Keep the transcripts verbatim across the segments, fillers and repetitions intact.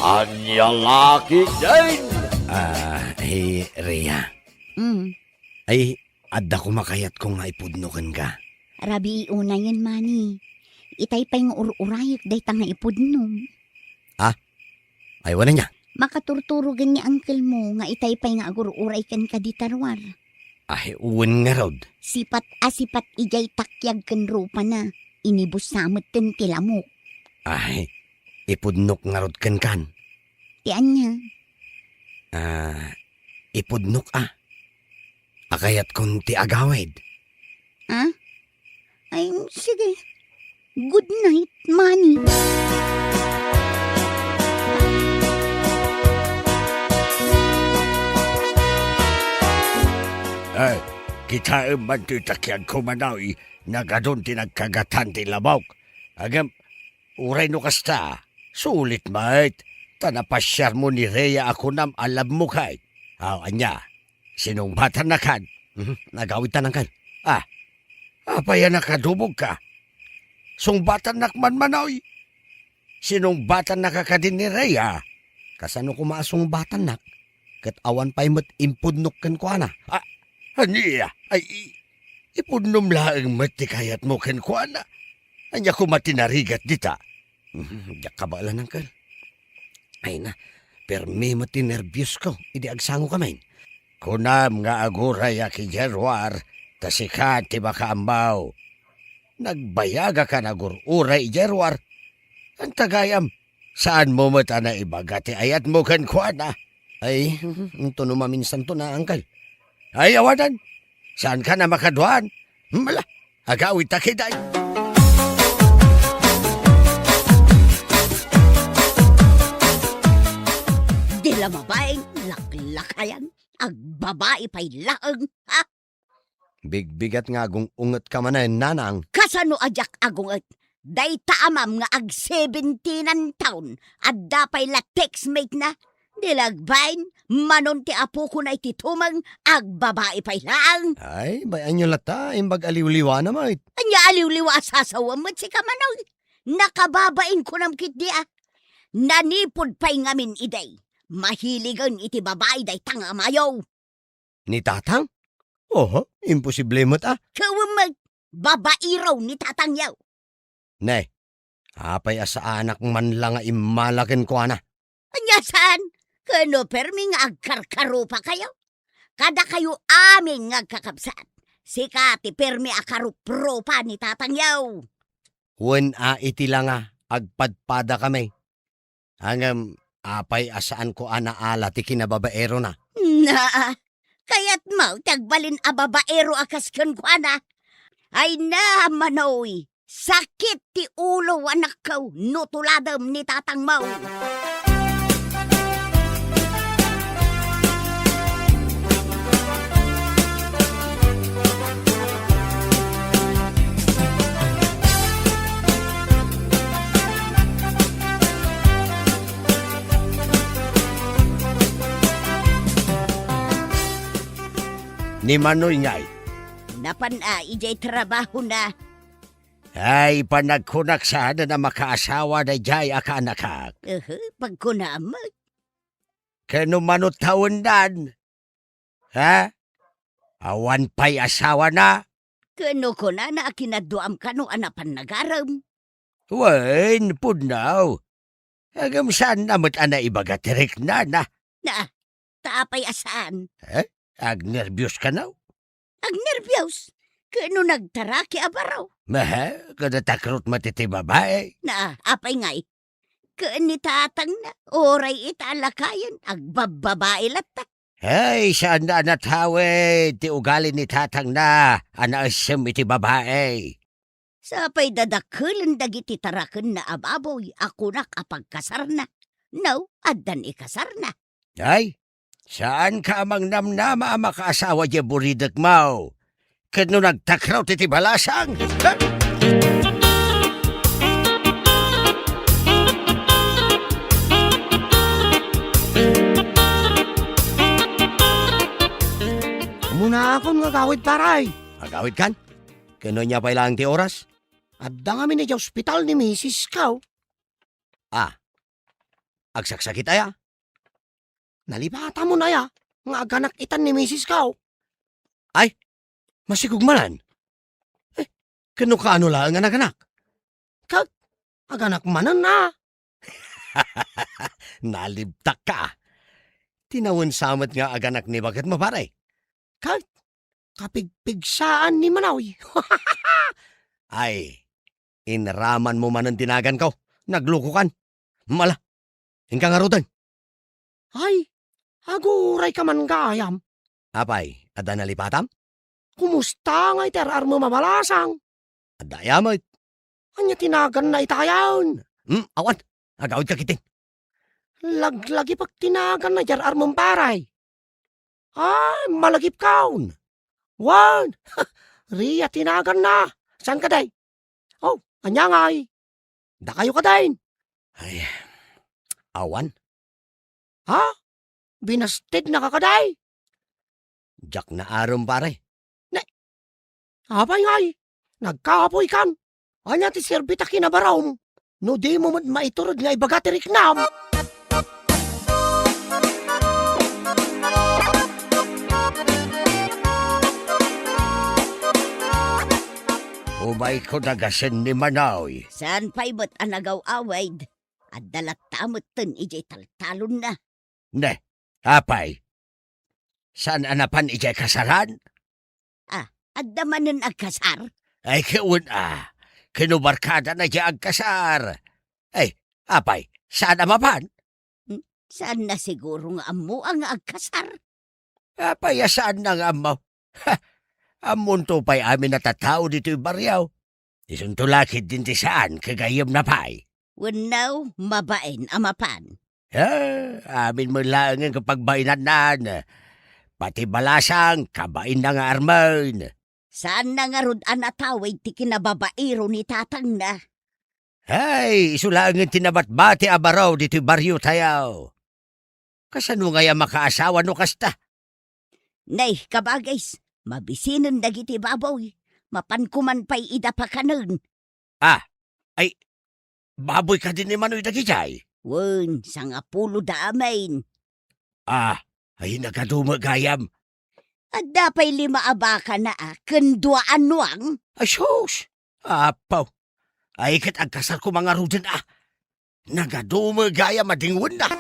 Ania la ketdin? Ah, hi Rhea. Mm. Ay, adda koma kayatko nga ipudno kenka. Rabii unayen, Manny. Itay pay nga ur-urayek dayta nga ipudnom. Ah? Ay, wen ania? Makaturturogen ni uncle mo nga itay pay nga agur-uray kenka dita ruar. Ay, wen ngarud. Sipat a sipat idiay takiag ken rupana. Inibus sa metten ti lamok. Ay, ipudnok ngarud kenkan. Ti ania? Ah, ipudnok a. A kayatkon ti agawid. Ah? Ay, sige. Good night, Manny. Ay, kitaem man ti takiagko, Manoy, nagadun ti nagkagatan ti lamok. Ngem, uray no kasta, sulit met, ta napasiarmo ni Rhea a kunam a love mo kay. Aw, ania? Sinungbatannakan? Mhm, nagawidtan, uncle. Ah, apay a nakadumogka? Sungbatannak man, Manoy. Sinungbatannaka kadi ni Rhea? Kasano koma a sungbatannak? Ket awan pay met impudnok kenkuana. Ah, ania? Ay, i-, ipudnom laeng met ti kayatmo kenkuana. Ania koma ti narigat dita? Mhm, diak kabaelan, uncle. Ay na, permi met ti nerbiosko idi agsangokami. Kunam nga agurayak idiay ruar, ta sika ti makaammo. Nagbayagakan agur-uray idiay ruar. Anta gayam, saanmo met a naibaga ti ayatmo kenkuana? Ay, intono maminsanto na, uncle. Ay, awanan. Saankan a makaduan? Mala, agawidta ketdi. Di la mabain, laklakayan, agbabai pay laeng, ha? Bigbigat nga agung-ungetka manen, nanang. Kasano a diak agunget? Dayta amam nga ag-seventeen-an taon, adda pay la textmate na. Di la agbain, manon ti apokona iti tumeng, agbabai pay laeng. Ay, bay-anyo latta, imbag aliwliwana met. Ania aliwliwa a sasawem met sika, Manoy? Nakababain kunam ketdi a. Nanipod pay ngamin idi. Mahiligen iti babai dayta nga amayo. Ni tatang? Oho, imposible met a. Ket wen met, babaero ni tatangyo. Ne, apay a saanak man la nga immala kenkuana? Ania saan? Ket no permi nga agkarkarupakayo? Kadakayo amin nga agkakabsat, sika ti permi a karuprupa ni tatangyo. Wen a iti la nga agpadpadakami. Ngem, apay a saanko a naala ti kinababaerona? Naa, kayatmo ti agbalin a babaero a kas kenkuana? Ay na, Manoy, sakit ti ulo, anakko, no tuladem ni tatangmo. Ni Manoy ngay? Napan a idiay trabahona. Ay, panagkunak saan a makaasawa daydiay a kaanakak. Ehe, pagkunam met. Ket no mano tawendan? Ha? Awan pay asawana? Ket no kunana a kinadduam kano a napan nagarem? Wen, pudno. Ngem saanna met a naibaga ti riknana. Na, ta apay a saan? Eh? Agnerbios kano? Agnerbios? Ket no nagtaraki a baro? Mehe, ket natakrot met iti babai. Na, apay ngay? Ken ni tatangna, uray ita a lakayen, agbabbabai latta. Ay, saanna a natawid ti ugali ni tatangna a naessem iti babai. Sapay dadakkelen dagiti tarakenna a baboy a kunak a pagkasarna. No, addan ikasarna. Ay, saanka a mangnamnama a makaasawa diay buridekmo. Ket no nagtakrot iti balasang, ha? Umuna akon nga agawid, pare. Agawidkan? Ken no ania pay laeng ti oras? Adda ngamin idiay ospital ni misisko. Ah. Agsaksakit aya? Nalipatamon aya nga aganak itan ni misis ko? Ay, masigog manen. Eh, ken no kaano laeng a naganak? Ket aganak manen a. Nalibtak ka. Tinawen sa met nga aganak ni baketmo, pare. Ket kapigpigsaan ni Manoy. Ay, inramanmo manen ti naganko. Naglukokan. Mala, inka ngaruden. Ay, agurayka man gayam. Apay, adda nalipatam? Kumusta ngay ti ar-armem a balasang? Adda aya met. Ania ti naganna itayen? Hmm, awan. Agawidka ketdin. Laglagipek ti naganna diay ar-armem, pare. Ay, malagipkon. Wen, Ria ti naganna. Saan kadi? Oh, ania ngay? Dakayo kadin? Ay, awan. Ha? Binastidnaka kadi? Diak naarum, pare. Ne, apay ngay? Nagkapuy kan? Ania ti serbita kinabarom? No dimo met maiturod nga ibaga ti riknam. Umayko dagasen ni Manoy. Saan pay met a nagaw-awid? Adda latta metten idiay taltalonna. Ne, apay? Saan a napan idiay kasaran? Ah, adda manen agkasar? Ay, ket wen a. Ket no barkadana diay agkasar. Ay, apay, saan a mapan? Hmm, saanna siguro nga ammoa nga agkasar? Apay a saanna nga ammo? Ha! Ammonto pay amin a tattao ditoy barrio. Isunto la ketdin ti saan ket gayyemna pay. Wenno, mabain a mapan. Ah, amin met laengen ket pagbainannan. Pati balasang, kabainna nga armen. Saanna ngarud a natawid ti kinababairo ni tatangna. Hay, isu laengen ti nabatbati a baro ditoy barriotayo. Kasano ngay a makaasawa no kasta? Nay, kabagis, mabisinen dagiti baboy. Mapanko man pay ida pakanen. Ah, ay, baboy kadi ni Manoy dagidiay? Wen, sangapulo da amin. Ah, ay, nagadu met gayam. Adda pay lima a bakana a ken dua a nuang. Ay, sus! Apo! Ay, ket agkasar koma ngaruden a. Nagadu met gayam a dingwenna.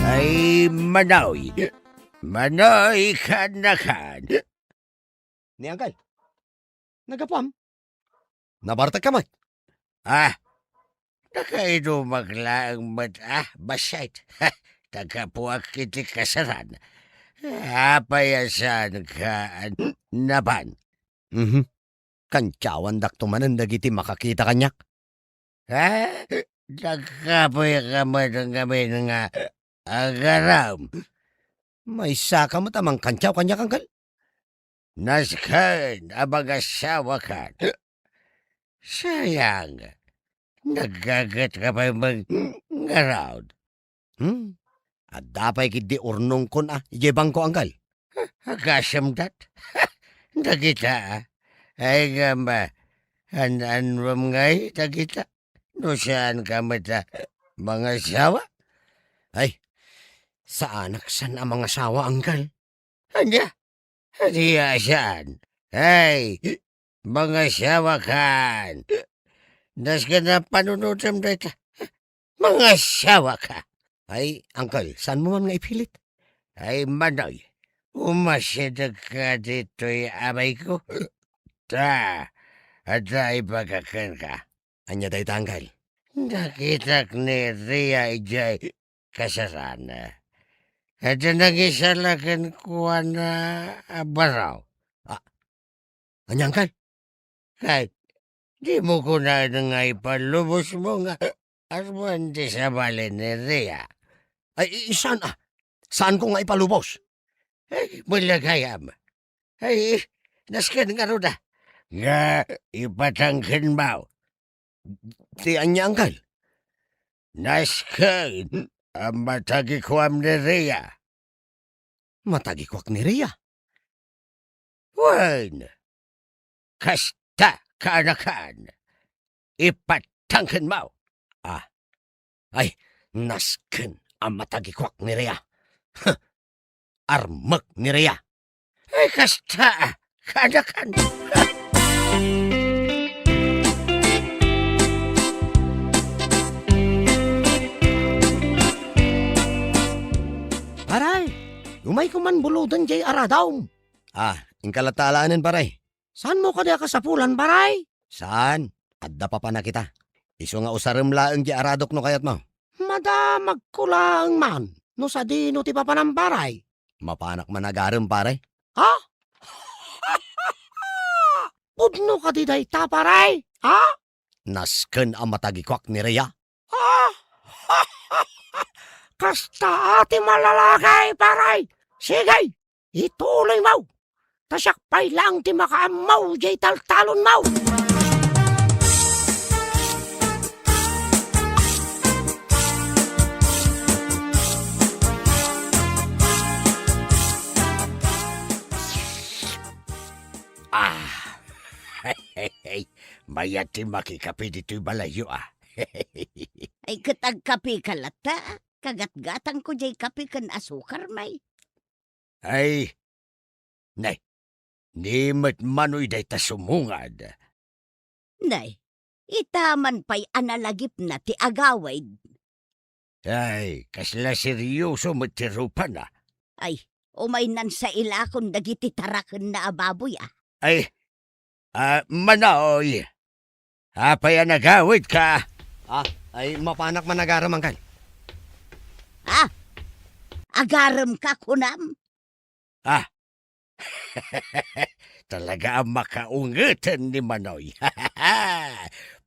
Ay, Manoy. Manoy, kan a kan. Ni Anggal. Naggapuam? Nabartek ka met? Ah, nakainumak laeng met, ah, bassit. Naggapuak iti kasaran. Apay a saanka a napan? Mhm. Kantiawandakto manen dagiti makakita kaniak. Ah, nagkapuy ka met ngamin nga agaram. Maysaka met a mangkantiaw kaniak, Anggal? Nasken a mangasawakan. Sayang, naggaget ka pay met ngarud. Hmm? Adda pay ketdi urnongkon a idiay bangko, Anggal. Agasem dat? Dagita, a? Ay ngem, an-annuem ngay dagita? No saanka met a mangasawa? Ay, saanak saan a mangasawa, Anggal. Ania? Ania a saan? Ay, mangasawakan. Nasken a panunotem dayta. Mangasawaka. Ay, Angkel, saanmo man nga ipilit? Ay, Manoy, umasidegka ditoy, abayko. Ta, adda ibagak kenka. Ania dayta, Angkel? Nakitak ni Ria idiay kasarana. Adda nangisala kenkuana a baro. Ah, ania, Angkel? Ket dimo kunaen nga ipalubosmo nga armen ti sabali ni Ria? Ay, i-, saan a? Saanko nga ipalubos? Ay, malagayam. Ay, nasken ngarud a. Nga ipatangkenmo. Ti ania, Angkel? Nasken a matagikuam ni Ria. Matagikuak ni Ria? Wen, kasta, kaanakan, ipatangkenmo. Ah, ay, nasken a matagikuak ni Rhea. Huh, armek ni Rhea. Ay, kasta, kaanakan. Paray, umayko man buloden jay aradom. Ah, inka latta alaenen, paray. Saanmo kadi a kasapulan, paray? Saan, adda papanak ita. Isu nga usarem laeng jay aradok no kayatmo. Madamagko laeng man no sadino ti papanam, paray. Mapanak man agarem, paray. Ha? Pudno kadi dayta, paray? Ha? Nasken a matagikuak ni Rhea. Ah! Kasta ti malalaki, paray! Sige, ituloymo! Ta siak pay laeng ti makaammo jay taltalonmo! Ah! Mayat ti makikape ditoy balayyo, ah. Ay, ket agkapeka latta, kagatgatangko jay kape ken asukar, may. Ay, nay, ni met manoy dayta sumungad. Nay, ita man pay a nalagipna ti agawid. Ay, kasla seryoso met ti rupana. Ay, umaynan sa ilakon dagiti tarakenna a baboy, ah. Ay, ah, Manoy, apay a nagawidka? Ah, ay, mapanak man agarem, angkel. Ah, agaremka, kunam? Ah. Talaga a makaungeten ni Manoy.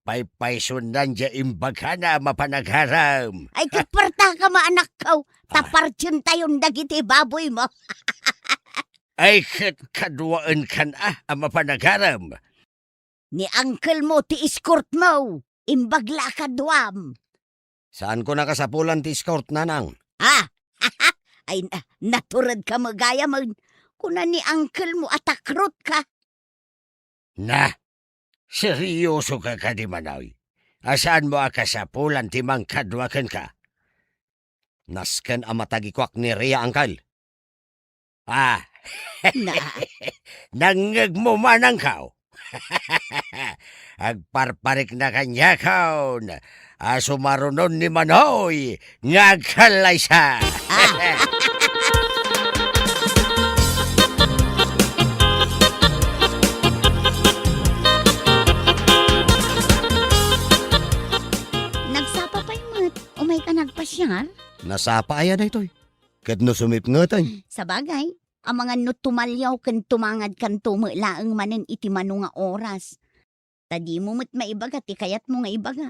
Paypaysunan diay imbagana a mapan agarem. Ay, ket puartaka, maanakko, ta Ah. partientayon dagiti baboymo. Ay, ket kaduaenkan a, a mapan agarem. Ni angkelmo ti escortmo, imbag la a kaduam. Saanko nakasapulan ti escort, nanang. Ah! Ay, na-, naturedka met gayam. Kuna ni angkelmo a takrotka. Na, seryosoka kadi, Manoy? A saanmo a kasapulan ti mangkadua kenka? Nasken a matagikuak ni Rhea, angkel. Ah. Na. Nangngegmo man, angkel. Agparparikna kaniakon a sumarunon ni Manoy nga agkallaysa. Ah. Nagsapa pay met, umayka nagpasiar? Nasapa aya daytoy? Ket no sumipngeten? Sabagay, amangan no tumaliaw ken tumangadkanto met laeng manen iti mano nga oras. Ta dimo met maibaga ti kayatmo nga ibaga.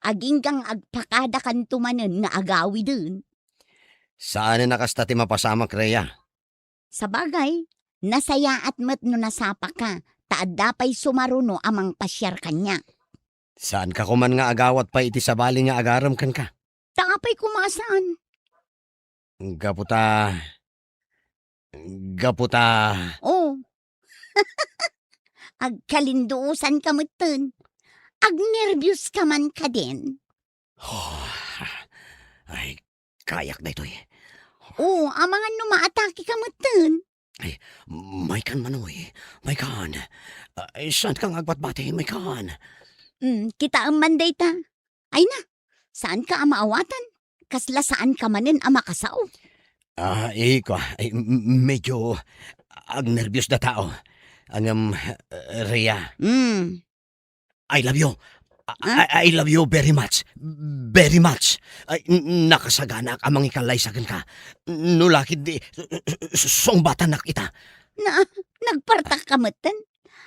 Agingga nga agpakadakanto manen nga agawiden. Saanen a kasta ti mapasamak, Rhea. Sabagay, nasayaat met no nasapaka, ta adda pay sumaruno a mangpasiar kaniak. Saanka koman nga agawat pay iti sabali nga agarem kenka? Ta apay koma a saan? Gapu ta, gapu ta Oh. Agkalinduosanka metten. Agnerbios ka man kadin? Oh, ay, kayak daytoy. Oh, amangan no maatake ka metten. Ay, maykan, Manoy. Maykan. Ay, saanka nga agbatbati, maykan. Mm, kitaem man dayta. Ay na, saanka a maawatan? Kasla saanka manen a makasao? Ah, iko, ay, m-, m-, medyo agnerbios da tao. Ngem, eh, Rhea. Mm. I love you. I, Ah? I, I love you very much. Very much. Ay, n-, nakasaganaak a mangikallaysa kenka. No la ketdi, s-, s-, sungbatanak ita. Na, nagpartak ka metten?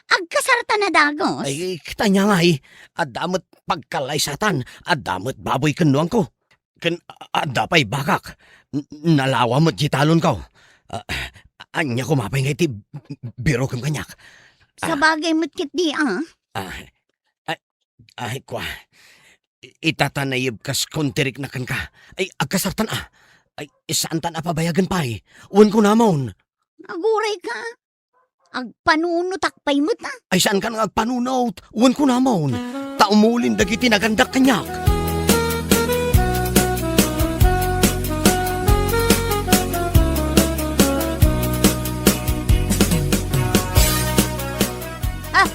Agkasartan a dagos. Ay, kita niya nga, eh. Adda met pagkallaysatan, adda met baboy ken nuangko. Ken a-, adda pay bakak. N-, nalawa met di talonko. Ah, ania koma pay nga iti birokem kaniak? Ah. Sabagay met ketdi, ah. Ah, ay, ay, kua. I-, ita ta naibkas kontirik na kenka. Ay, agkasartan, ah. Ay, saantan a pabayagen pay. Wen kunamon. Aguray ka. Agpanunotak pay met, a. Ay, saankan nga agpanunot? Wen kunamon, ta umulin dagiti nagandak kaniak. Ah,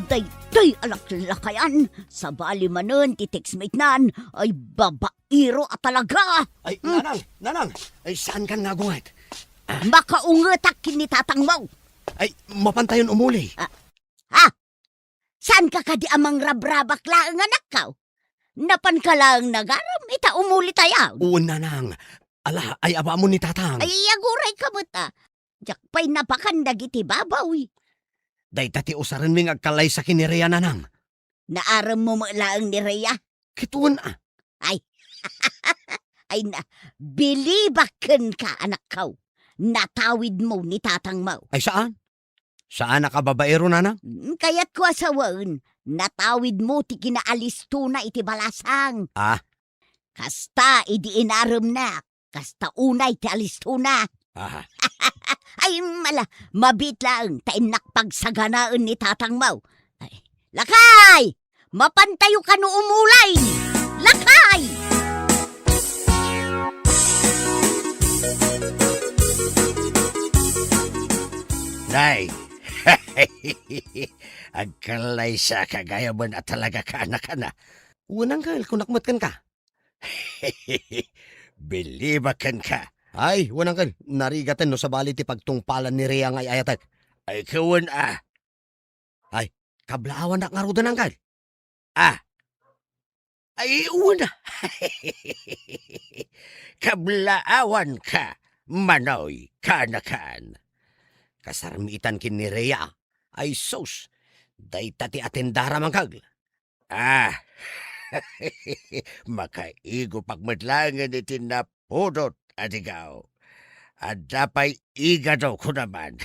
daytoy a laklakayan, sabali manen ti textmate-nan, ay baba-, iro a talaga. Ay, hmm. Nanang, nanang, ay, saankan nga agunget? Makaungetak ken ni tatangmo. Ay, mapantayon umuli. Ah, ha? Saanka kadi a mangrabrabak laeng, anakko? Napanka laeng nagarem ita umulitayo? Wen, nanang. Ala, ay, abaam ni tatang. Ay, agurayka met, a. Diak pay napakan dagiti babaw. Dayta ti usarenmi nga agkallaysa ken ni Rhea, nanang. Naaremmo met laeng ni Rhea? Ket wen, a. Ay. Ay na, bilibak kenka, anakko. Natawidmo ni tatangmo. Ay, saan? Saanak a babaero, nanang? Mm, kayatko a sawen, natawidmo ti kinaalistona iti balasang. Ah. Kasta idi inaremnak, kasta unay ti alistona. Aha. Ay, mala, mabiit laeng ta innak pagsaganaen ni tatangmo. Ay, lakay! Mapantayo kano umulay! Lakay! Nay, agkallaysaka gayamen a talaga, kaanakana. Wen, angkel, kunak met kenka. Bilibak kenka. Ay, wen, angkel, narigaten no sabali ti pagtungpalan ni Rhea nga ay-ayatek. Ay, ket wen, a. Ay, kablaawannak ngaruden, angkel. Ah. Ay, wen, a. Kablaawanka, Manoy, kaanakan. Kasarmiitan ken ni Rhea. Ay, sus, dayta ti atendara, angkel. Ah, makaigupak met laengen iti napudot a digaw. Adda pay igado, kunaman.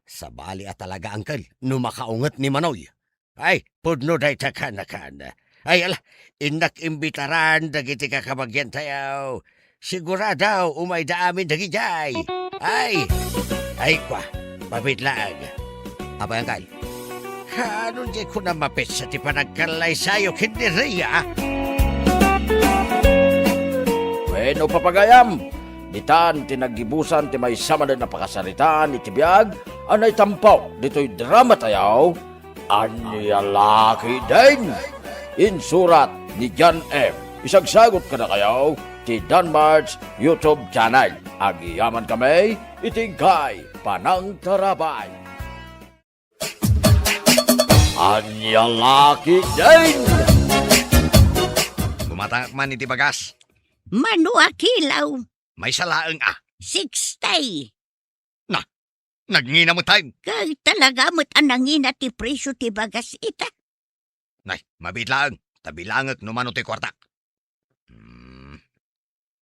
Sabali a talaga, angkel, no makaunget ni Manoy. Ay, pudno dayta, kaanakan. Ay, ala, innak imbitaran dagiti kakabagiantayo. Sigurado, umayda amin dagidiay. Ay! Ay, kua, mabiit laeng. Apay, angkel? Kaano diay kuna mapetsa ti panagkallaysayo ken ni Rhea? Wenno, papagayam, ditan ti naggibusan ti maysa manen a pakasaritaan iti biag a naitampok ditoy dramatayo, Ania La Ketdin. Insurat ni John M. Isagsagut kadakayo ti Danmart's YouTube channel. Agyamankami iti inkay panangtarabay. Ania La Ketdin. Bumatangak man iti bagas. Mano a kilo? Maysa laeng a. Sixty. Na, nagngina met tayo. Kay talaga met a nangina ti presyo ti bagas ita. Nay, mabiit laeng. Ta bilangek no mano ti kuartak. Hmm,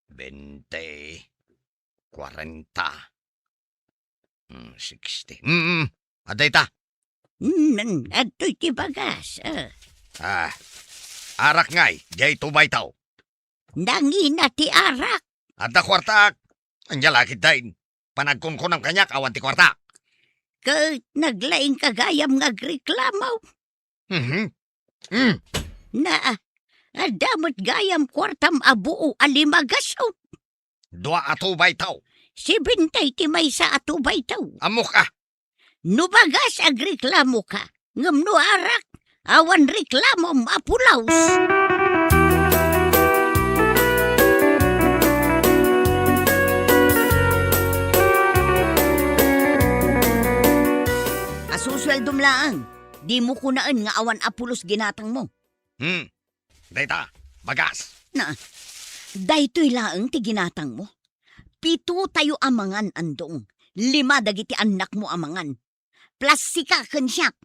bente, kuarenta, hmm, sixty. Hmm, hmm. Adda ita. Hmm, adtoy ti bagas, a. Ah, arak ngay, diay two by two. Nangina ti arak. Adda kuartak. Ania la ketdin. Panagkunkunam kaniak awan ti kuartak. Ket naglaingka gayam nga agreklamo. Mhm. Mm. Na, adda met gayam kuartam a buo a lima gasut. Dua a two by two. Seventy ti maysa a two by two. Ammok a. No bagas, agreklamoka, ngem no arak, awan reklamom a pulos. A susueldom laeng, dimo kunaen nga awan a pulos ginatangmo. Hmm. Dayta, bagas. Na, daytoy laeng ti ginatangmo. Pito tayo a mangan, Andong. Lima dagiti annakmo a mangan. Plus sika ken siak.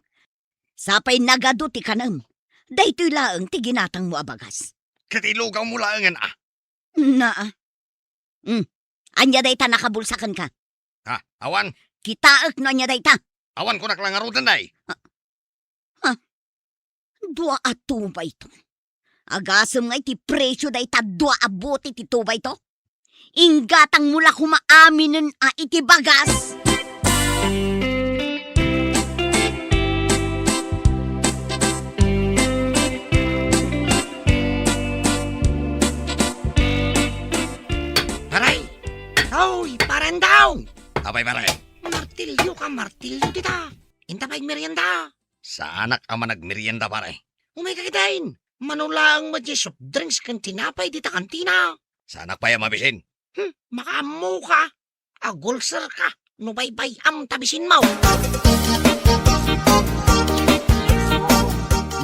Sapay nagadu ti kanem. Daytoy laeng ti ginatangmo a bagas. Ket ilugawmo laengen a. Na, a. Hmm. Ania dayta nakabulsa kenka? Ha, awan. Kitaek no ania dayta. Awan, kunak la ngaruden, nay. Ha? Ha? Dua a two by two. Agasem nga iti presyo dayta dua a bote ti two by two. Inggatangmo la koma aminen a iti bagas. Uy, parendong! Apay, pare? Martilyo ka, martilyo dita. Inta pay merienda. Saanak a managmerienda, pare. Umayka ketdin. Mano laeng met diay soft drinks ken tinapay dita kantina. Saanak pay a mabisin. Hmm, makaammoka. Agulserka no baybay-am ta bisinmo.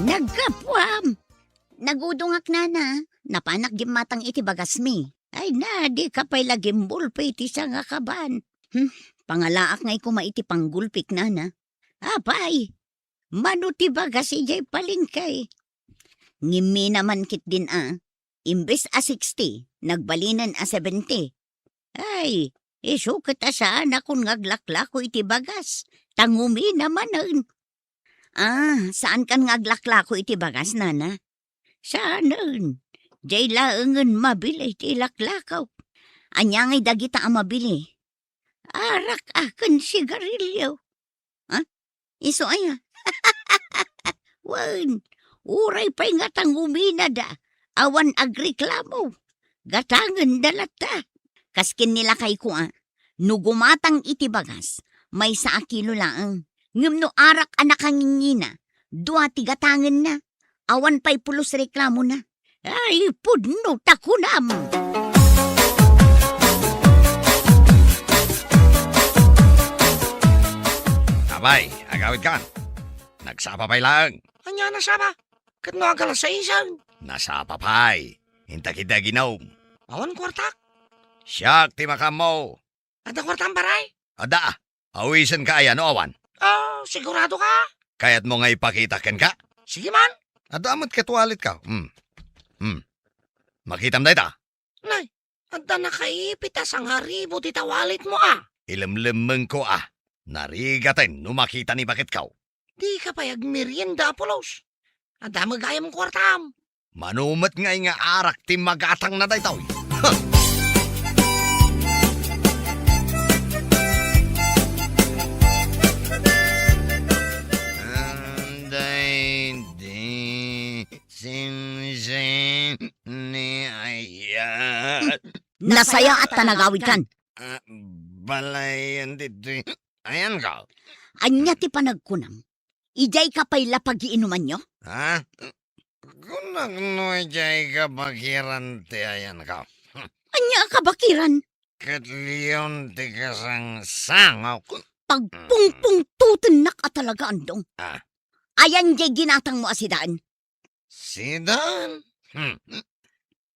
Naggapuam! Nagudongak, nana. Napanak gimmatang iti bagasmi. Ay na, dika pay la gimbulpi iti sangakaban. Hmm, pangalaak ngay koma iti panggulpik, nana. Apay, mano ti bagas idiay palengke? Ngimmi naman ketdin a, imbes a sixty, nagbalinen a seventy. Ay, isu ket a saanakon nga aglaklako iti bagas, ta ngumina manen. Ah, saankan nga aglaklako iti bagas, nana? Saanen. Diay laengen mabili ti ilaklako. Ania ngay dagita a mabili? Arak a ken sigarilyo. Ha? Isu aya? Wen, uray pay nga ta nguminada, awan agreklamo. Gatangenda latta. Kas ken ni lakayko a, no gumatang iti bagas, maysa a kilo laeng. Ngem no arak a nakangingina, dua ti gatangenna. Awan pay pulos reklamona. Ay, pudno ta kunam! Apay, agawidkan. Nagsapa pay laeng. Ania a nasapa? Ket no agka alas saisen? Nasapa pay. Inta ketdi aginom. Awan kuartak. Siak ti makaammo. Adda kuartam, pare? Adda. Awisenka aya no awan? Ah, sigurado ka? Kayatmo nga ipakita kenka? Sige man. Adda met ket walletko. Hmm. Hmm. Makitam dayta? Nay, adda nakaipit a sangaribu dita walletmo a. Ilemlemmengko a. Narigaten no makita ni baketko. Dika pay agmerienda a pulos. Adda met gayam kuartam. Mano met ngay nga arak ti magatangna daytoy? Daydi simsim ni ayat. Nasayaat ta nagawidkan. Ah, balayen ditoy. Ayanko. Ania ti panagkunam? Idiayka pay la pagiinumanyo? Ha? Kunak no idiay kabakiran ti ayanko. Ania a kabakiran? Ket leon ti kasangsangok. Pagpungpungtutennak a talaga, Andong. Ah. Ayan diay ginatangmo a sidaen? Sidaen? Hmm.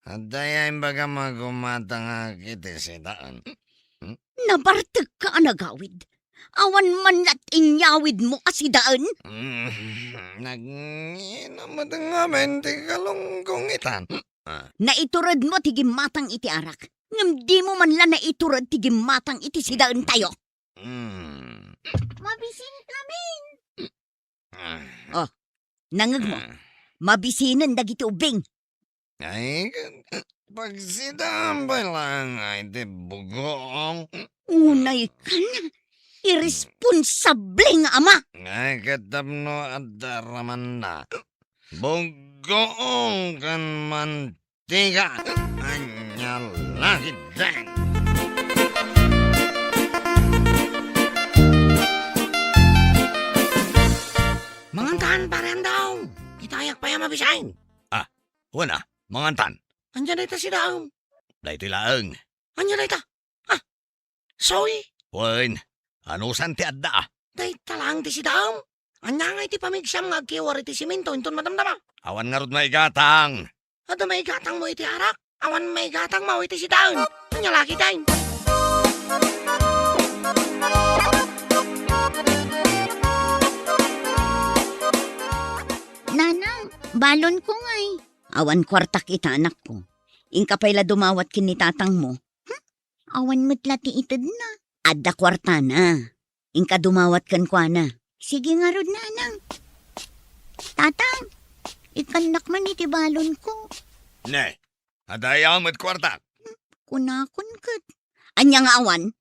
Adda aya imbagam a gumatangak iti sidaen. Hmm? Nabartekka a nagawid. Awan man la ti inyawidmo a sidaen? Hmm. Nangina met ngamin ti kalunggong itan. Ah. Naituredmo ti gimmatang iti arak. Ngem dimo man la naitured ti gimmatang iti sidaentayo. Hmm. Mabisinkamin. Ah. Oh, nangegmo. Ah. Mabisinen dagiti ubbing. Ay, pagsidaam pay laeng iti bugoong. Unay kan, iresponsable nga ama. Ay, ket tapno adda ramanna. Bugoong kan man Tiga, ania la ketdin? Mangantan, Pare Andong. Kitaek pay a mabisin. Ah, wen a, mangantan. Ania dayta sidaem? Daytoy laeng. Ania dayta? Ah, Soy? Wen, anusan ti adda? Dayta laeng ti sidaem. Ania ngay ti pamigsam nga agkiwar iti simento inton madamdama? Awan ngarud maigatang. Adda maigatangmo iti arak? Awan maigatangmo iti sidaen. Ania la ketdin? Nanang, balonko ngay. Awan kuartak ita, anakko. Inka pay la dumawat ken ni tatangmo. Hmm? Awan met la ti itedna. Adda kuartana. Inka dumawat kenkuana. Sige ngarud, nanang. Tatang, ikkannak man iti balonko. Ne, adda aya met kuartak? Kunakon ket. Ania nga awan?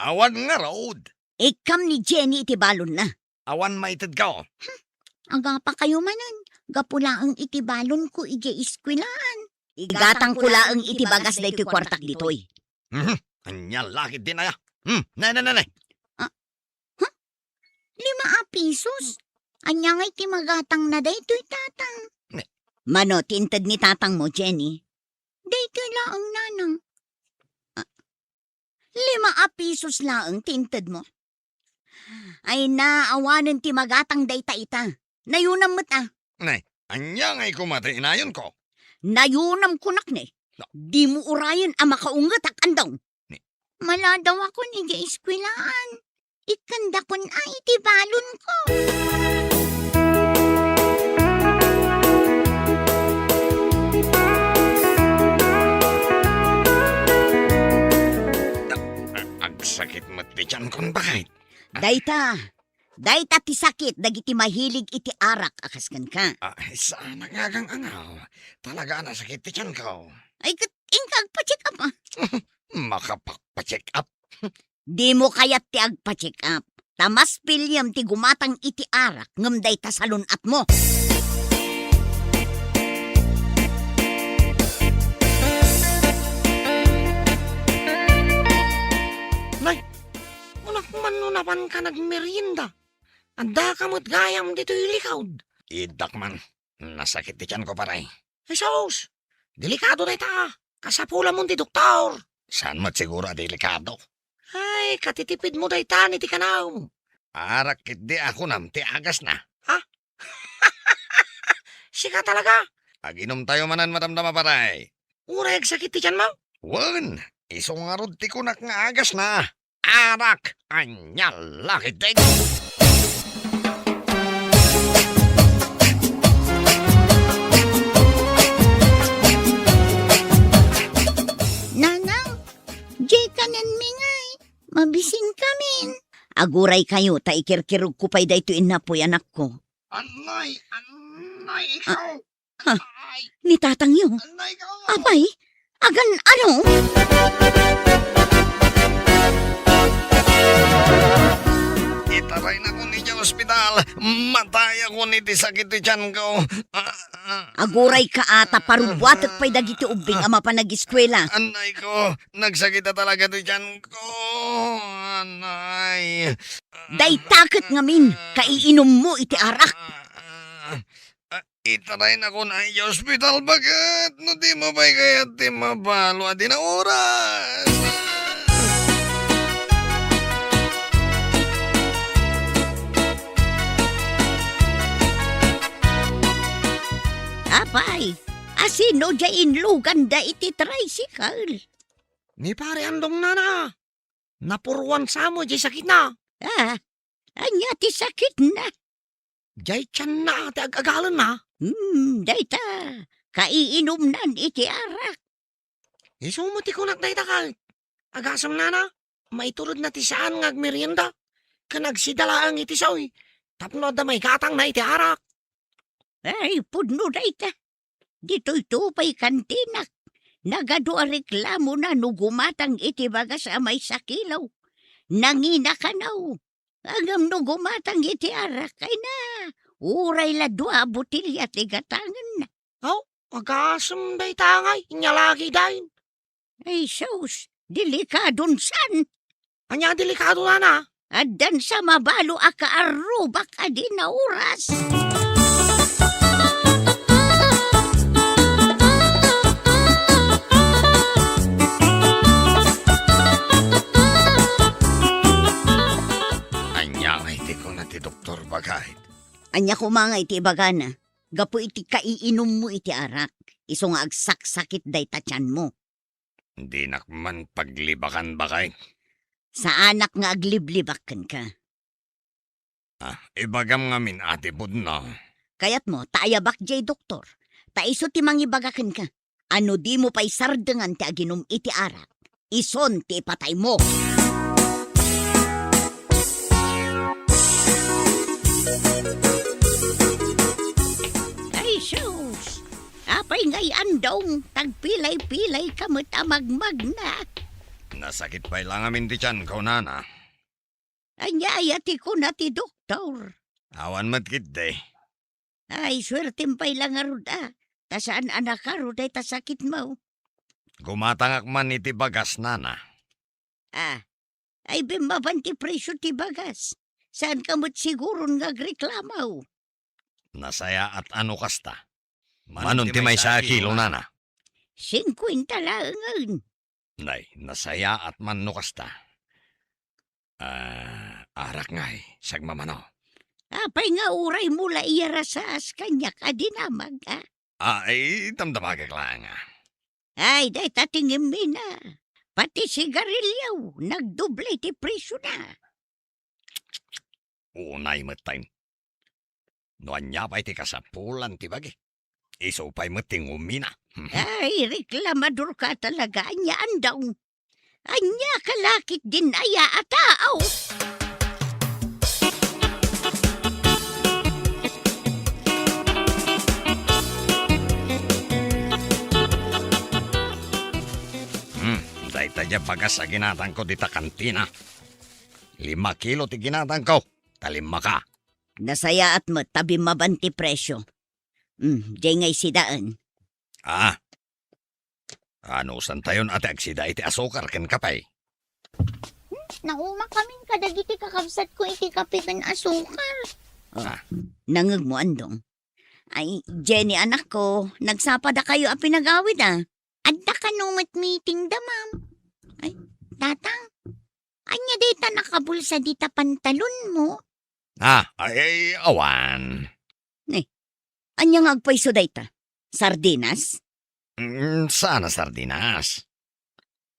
Awan ngarud. Ikkam ni Jenny iti balonna. Awan maitedko. Hmm, agapakayo manen. Gapu laeng iti balonko idiay eskuelaan. Igatangko laeng iti bagas daytoy kuartak ditoy. Mhm. Ania la ketdin aya? Hmm, ne, ne, ne, ne. Ah, huh? Lima a pisos? Ania ngay ti magatangna daytoy, Tatang? Ne. Mano ti inted ni tatangmo, Jenny? Daytoy laeng, Nanang. Ah, lima a pisos laeng ti intedmo? Ay na, awanen ti magatang dayta ita. Nayunam met a. Ne, ania ngay koma ti inayonko? Nayunam kunak ne. No. Dimo urayen a makaungetak, Andong. Ne. Maladawakon idiay eskuelaan. Ikkandakon a iti balonko. A-, a-, agsakit met ti tiankon, baket. Dayta, dayta ti sakit dagiti mahilig iti arak a kas kenka. Ah, saan nga agang-angaw. Talaga a nasakit ti tianko. Ay, ket inka agpa-check up, a. Makapagpa-check up? Dimo kayat ti agpa-check up. Ta mas piliem ti gumatang iti arak ngem dayta salun-atmo. Nay, kunak man no napanka nagmerienda. Addaka met gayam ditoy likod. Iddak man. Nasakit ti tianko, pare. Jesus! Delikado dayta. Kasapulamon ti doktor. Saan met siguro a delikado? Ay, katitipidmo dayta iti kanam. Arak ketdi a kunam ti agasna. Ha? Sika talaga? Aginumtayo manen madamdama, pare. Uray agsakit ti tianmo? Wen, isu ngarud ti kunak nga agasna. Arak, ania la ketdin? Nanang, diay kanenmi ngay. Mabisinkamin. Aguraykayo ta ikirkirogko pay daytoy innapoy, anakko. Anay, anay, ikaw. Ha? Ay. Ni tatangyo? Anay ka! Apay, agan-ano? Itaraynakon idiay ospital. Matayakon iti sakit ti tianko. Ah, ah. Agurayka a ta parubuatek pay dagiti ubbing a mapan ageskuela. Anay ko, nagsakit talaga ti tianko. Anay. Dayta ket ngamin, kaiinummo iti arak. Ah, ah, ah. Itaraynakon idiay ospital, baket no dimo pay kayat ti mabalo a dina oras. Apay, asino diay inluganda iti tricycle? Ni Pare Andong, nana. Napuruan sa met diay sakitna. Ah, ania ti sakitna? Diay tianna ti ag-agalenna. Hmm, dayta, kaiinumnan iti arak. Isu met ti kunak dayta ket. Agasem, nana, maituredna ti saan nga agmerienda ken agsida laeng iti saoy tapno adda maigatangna iti arak. Ay, pudno dayta. Ditoyto pay kantinak. Nagadu a reklamona no gumatang iti bagas a maysa kilo. Nangina kano. Ngem no gumatang iti arak, ay na, uray la dua a botelia ti gatangenna. Aw, agasem dayta ngay, inyalagi dayn. Ay sus, delikadon san. Ania delikado, nana? Addan sa mabalo a kaarrubak a dina oras. Ania ngay ti kuna ti doktor, baket? Ania koma ngay ti ibagana? Gapu iti kaiinummo iti arak, isu nga agsaksakit dayta tianmo. Dinak man paglibakan, baket. Saanak nga agliblibak kenka. Ah, ibagam ngamin a ti pudno. Kayatmo ta ayabak diay doktor, ta isu ti mangibaga kenka. A no dimo pay sardengan ti aginum iti arak, isun ti ipataymo. Ay sus! Apay ngay, Andong, tagpilay-pilayka met a magmagna? Nasakit pay la ngamin ti tianko, nana. Ania aya ti kuna ti doktor? Awan met ketdi. Ay, suertem pay la ngarud a, ta saan a nakaro dayta sakitmo. Gumatangak man iti bagas, nana. Ah, ay bimmaban ti presyo ti bagas. Saan ka met siguron nga agreklamaw? Nasayaat a no kasta. Manon ti maysa a kilo, nana? Singkuenta laengen. Nay, nasayaat man no kasta. Ah, arak ngay, sagmamano. Apay nga uray mo la iyarasaas kaniak a dinamag, a? Ah, ay, damdamagek laeng, a. Ay, dayta ti ngemmina. Pati sigarilio, nagdoble ti presyona. Unay met, tay. No ania pay ti kasapulan ti bagi, isu pay met ti ngumina. Ay, reklamador ka talaga, ania, andong? Ania ka lakit din aya a tao? Hmm, dayta dia bagas a ginatangko dita kantina. Lima kilo ti ginatangko, ta lima ka. Nasayaat met ta bimmaban ti presyo. Hmm, diay nga isidaen. Ah, anusantayon a ti agsida iti asukar ken kape? Hmm, naumakamin kadagiti kakabsatko iti kape ken asukar. Oh, ah. Nangegmo, andong? Ay, Jenny, anakko, nagsapadakayo a pinagawid, a. Adda kano met meeting da, ma'am. Ay, tatang, ania dayta nakabulsa dita pantalonmo? Ah, ay, ay, awan. Ne, ania nga agpayso dayta? Sardinas? Mm, saan a sardinas?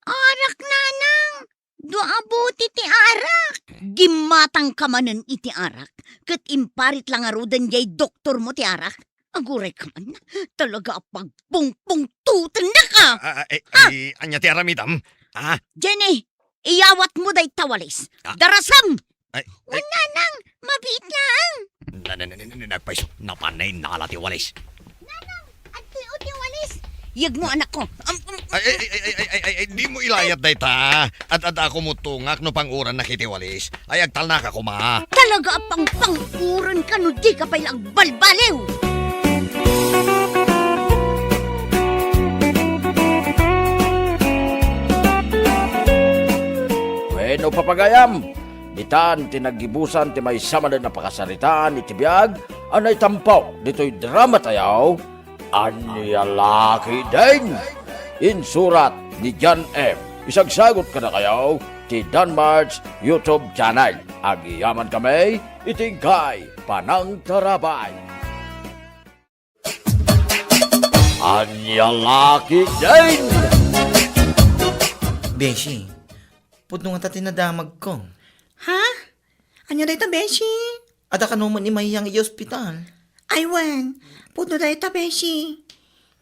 Arak, nanang! Dua a bote ti arak! Gimmatangka manen iti arak, ket imparit la ngaruden diay doktormo ti arak. Aguray ka man, talaga a pagpungpungtutennaka! Ah, ah, eh, ah! Eh, ania ti aramidam? Ah? Jenny, iyawatmo dayta walis. Ah? Darasam! Ay, ay. Wen, nanang, mabiit laeng. Na, na, na, na, na, nagpayso, napan nainala ti walis. Nanang, adtoy ti walis. Yegmo, anakko. Am, am, ay, ay, dimo ilayat dayta. Ad-adda ko mutungak no pangurannak iti walis. Ay, agtalnaka koma. Talaga a pangpanguranka no dika pay la agbalbaliw. Wenno, papagayam, ditan ti naggibusan ti maysa manen a pakasaritaan iti biag a naitampok ditoy dramatayo, Ania La Ketdin? Insurat ni John M. Isagsagut kadakayo ti Danmart's YouTube channel. Agyamankami iti inkay panangtarabay. Ania La Ketdin? Beshi, pudno ngata ti nadamagko. Ha? Ania dayta, beshi? Adda kano met ni Mayang iti ospital? Ay wen, pudno dayta, beshi.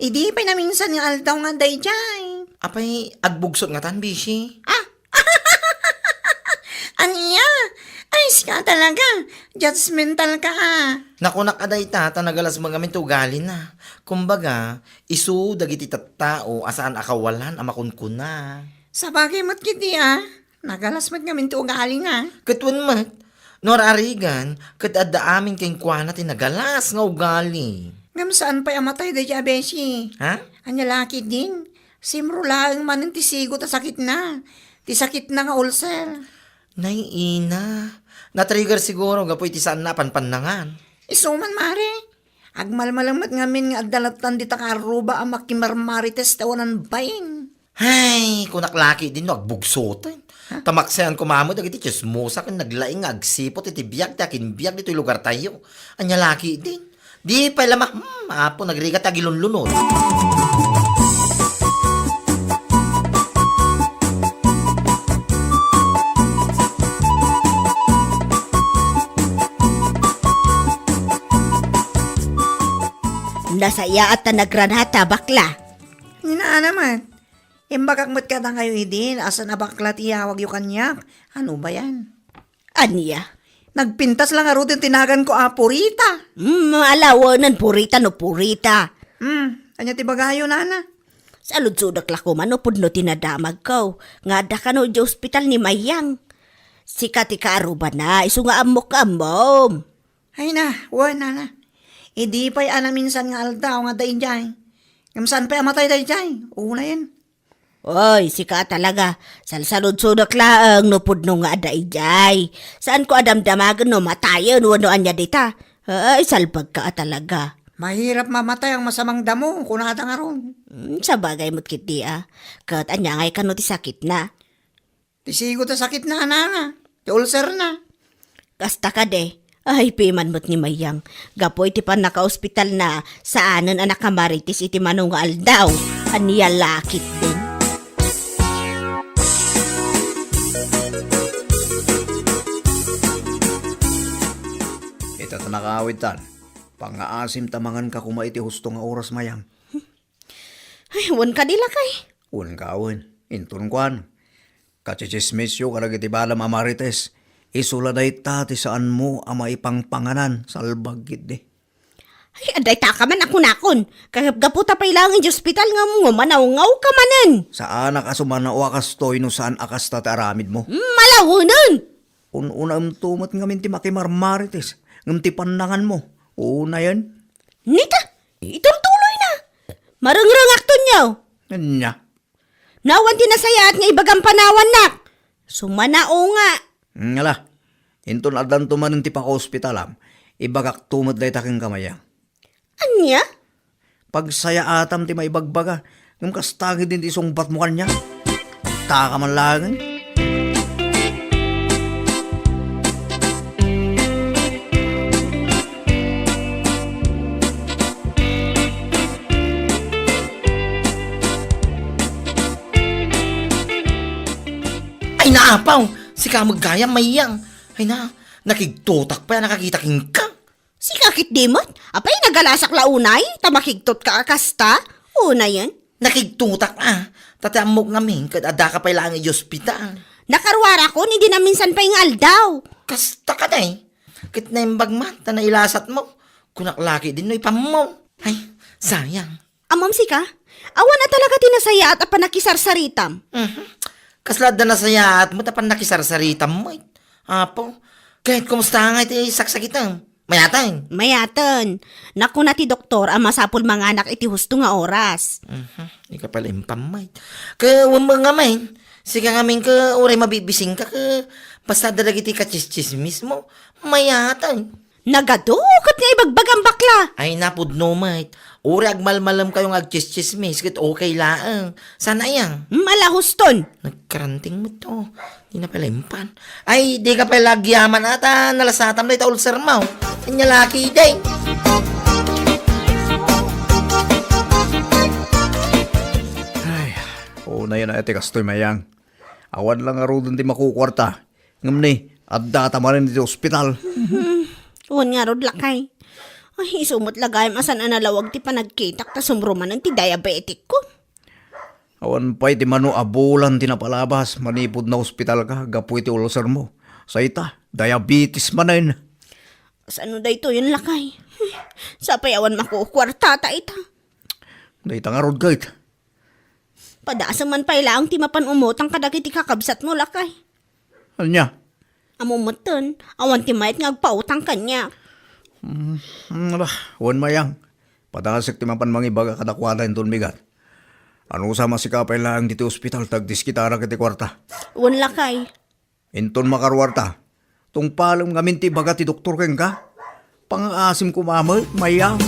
Idi pay naminsan nga aldaw nga adda idiay. Apay, agbugsot ngatan, beshi? Ah! Ania? Ay, sika talaga. Judgmental ka, ah. Nakunak a dayta, ta nagalas met ngamin ti ugalina. Kumbaga, isu dagiti tattao a saan a kawalan a makunkuna. Sabagay met ketdi, ah. Nagalas met ngamin ti ugalina. Ket wen met, no ar-arigan, ket adda amin kenkuana ti nagalas nga ugali. Ngem saan pay a matay daydiay a beshi? Ha? Ania La Ketdin? Simro laeng manen ti sigut a sakitna. Ti sakitna nga ulcer. Nay, ina. Na-trigger siguro gapu iti saanna a panpannangan. Isu man, mare. Agmalmalem met ngamin nga adda lattan dita kaarruba a makimarmarites ti awanan bain. Hay, kunak La Ketdin no agbugsoten. Ha? Ta maksayan koma met dagiti tsismosa ken naglaing nga agsiput iti biag ti akinbiag ditoy lugartayo. Ania La Ketdin? Di pay la ma-, hmm, Apo, nagrigat ti agilunlunod. Nasayaat ta nagranata, bakla. Ni nana met. Imbagak met kadakayo idi, a saan a bakla ti iyawagyo kaniak. Ano ba yan? Ania? Nagpintas la ngaruden ti naganko a Purita. Hmm, alawanen Purita no Purita. Hmm, ania ti bagayo, nana? Saludsodek la koma no pudno ti nadamagko, nga adda kano idiay ospital ni Mayang. Sika ti kaarrubana, isu nga ammok nga ammom. Ay na, wen, nana. Idi pay a naminsan nga aldaw nga adda idiay. Ngem saan pay a matay daydiay? Unayen. Oy, sika talaga. Salsaludsodek laeng no pudno nga adda idiay. Saanko a damdamagen no matayen wenno ania dita. Ay, salbagka a talaga. Mahirap mamatay ang masamang damo, kunada ngarud. Hmm, sabagay met ketdi a. Ket ania ngay kano ti sakitna? Ti sigo ta sakitna, nana. Ti ulcerna. Kasta kadi. Ay, piman met ni Mayang. Gapu iti pannakaospitalna, saanen a nakamarites iti mano nga aldaw. Ania la ketdin? Ita ta nakaawidtan. Pangngaasim ta manganka koma iti husto nga oras, Mayang. Ay, wen kadi, lakay? Wen ka, wen. Inton kuan. Kachichismisyo kadagiti balam a marites. Isu la dayta ti saanmo a maipangpanganan, salbag ketdi. Ay, adda dayta ka man a kunakon. Kagapgapu ta pay laeng iti ospital ngem ngumanawngaw ka manen. Saanak a sumanaw a kastoy no saan a kasta ti aramidmo. Malawenen! Un-unaemto met ngamin ti makimarmarites, ngem ti pannanganmo, unayen. Nita, iturtuloyna. Marengrengakton yo. Ania? Nawan ti nasayaat nga ibagam panawannak. Sumanaw nga. Mm, ala. Inton addanto manen ti pakaospitalam, ibagakto met dayta kenka, Mayang. Ania? Pagsayaatam ti maibagbaga, ngem kasta ketdin ti isungbatmo kaniak. Taka man laengen. Ay, naapaw! Sika met gayam, Mayang. Ay na, nakigtotak pay a nakakita kenka. Sika ketdi met? Apay, nagalasak la unay, ta makigtotka a kasta? Unayen? Nakigtotak a, ta ti ammok ngamin ket addaka pay laeng iti ospital. Nakaruarakon idi naminsan pay nga aldaw. Kasta kadi. Ket naimbag man ta nailasatmo. Kunak la ketdin no ipammo. Ay, sayang. Ammom sika? Awan a talaga ti nasayaat a pannakisarsaritam. Mhm. Kasla adda nasayaat met a pannakisarsaritam met. Apo, ket kumusta ngay ti saksakitam? Mayaten? Mayaten. Nakuna ti doktor a masapul manganak iti husto nga oras. Mhm. Ika pala impam met. Ket wen met ngamin, sika ngamin ket uray mabibisingka ket basta adda dagiti kachischismismo, mayaten. Nagadu ket nga ibagbagam bakla. Ay, napudno met. Uray agmalmalemkayo nga agchischismis ket okay laeng. Saan aya? Malahuston. Nagkaranting met to. Di na pala impan. Ay, di ka pala agyaman ata. Nalasatam na ita ulcer mo. Anya laki, day. Ay, oo na yan, Ate Kastoy Mayang. Awan lang ngaruden ti makukuarta. Ngem ni, addata manen iti ospital. Hmm, wen ngarud, lakay. Ay, isu met la gayam a saan a nalawag ti panagkitak ta sumrumanen ti diabetic ko. Awan pay ti mano a bulan ti napalabas manipud naospitalka gapu iti ulcermo. Sayta, diabetes manen. Sano daytoyen, lakay? Sapay awan makukuartata ita. Dayta ngarud, ket. Padasem man pay laeng ti mapan umutang kadagiti kakabsatmo, lakay. Ania? Ammom metten, awan ti mayat nga agpautang kaniak. Mm, mm, ala, wen Mayang. Padasek ti mapan mangibaga kadakuada inton bigat. Anusa, masika pay laeng ditoy ospital ta agdiskitarak iti kuarta. Wen, lakay. Inton makaruarta, tungpalem ngamin ti ibaga ti doktor kenka. Pangaasim koma met, Mayang.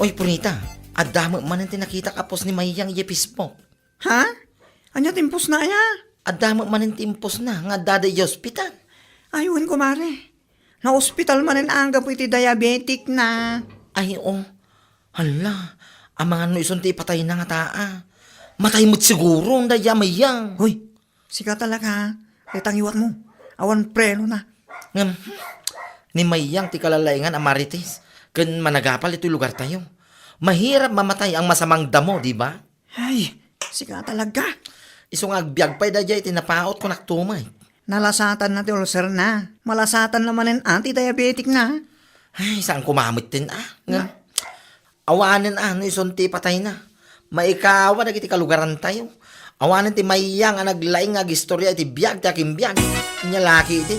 Oy, Purita, adda met manen ti nakitak a post ni Mayang idiay Facebook. Ha? Ania ti impostna aya? Adda met manen ti impostna nga addada idiay ospital. Ay, wen, kumare. Naospital manen anggapo iti diabetic na. Ay, o. Hala, amangan no isun ti ipatayna ngata a. Matay met siguro, dayta a Mayang. Hoy, sika talaga, ha? Dayta ngiwatmo. Awan preno na. Ngem, ni Mayang ti kalalaingan a marites ken managapal itoy lugartayo. Mahirap mamatay ang masamang damo, di ba? Ay, sika talaga. Isu nga agbiag pay daydiay iti napaut, kunak tumet. Nalasatan na ti ulcer na. Malasatan na manen a ti diabetic na. Ay, saan kumamet din, ah? Nga, awanen, ah, no isun ti patay na. Maikawa dagiti kalugaran tayo. Awanen ti mayang a naglaing nga agistoria iti biag ti akimbiag. Ania la ketdi?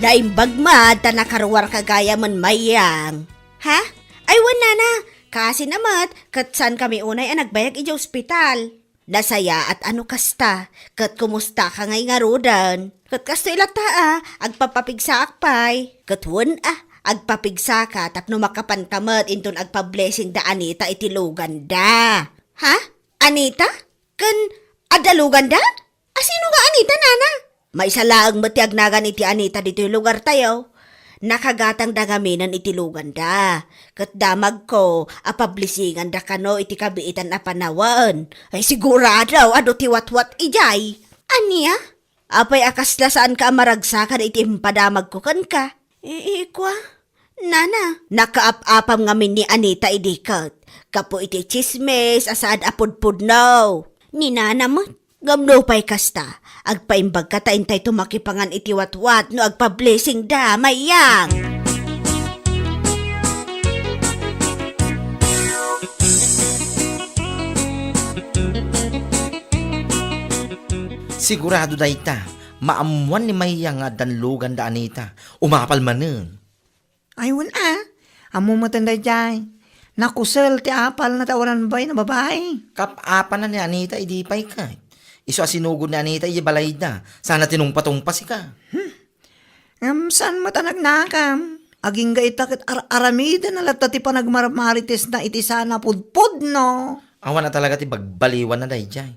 Naimbag met ta nakaruarka gayamen, Mayang. Ha? Ay, wen, nana. Kaasi na met, ket saankami unay a nagbayag idiay ospital. Nasayaat a no kasta, ket kumustaka ngay ngaruden? Ket kastoy latta a, agpapapigsaak pay. Ket wen a, agpapigsaka tapno makapanka met inton agpa-blessing da Anita iti luganda. Ha? Anita? Ken adda luganda? Asino nga Anita, nana? Maysa laeng met ti agnagan iti Anita ditoy lugartayo. Nakagatangda ngaminen iti luganda. Ket damagko a pablisinganda kano iti kabiitan a panawen. Ay, sigurado, adu ti watwat idiay. Ania? Apay a kasla saanka a maragsakan iti impadamagko kenka? Ii, kua. Nana, nakaap-apam ngamin ni Anita idi ket gapu iti tsismis a saad a pudpudno. Ni nana met. Ngem nupay kasta, agpaimbagka ta intayto makipangan iti watwat no agpa-blessingda, Mayang. Sigurado dayta, maammoan ni Mayang nga addan luganda Anita. Umapal manen. Ay, wen a. Ammo met daydiay. Nakusel ti apalna ta awanan babaen a babai. Kaap-apanna ni Anita idi pay ket. Isu a sinugod ni Anita idiay balayda. Sana tinungpatungpa sika. Hmm. Ngem saan met a nagnakam. Agingga ita ket ar-aramiden a latta ti panagmarmaritisna iti saan a pudpudno. Awan a talaga ti bagbaliwanna daydiay.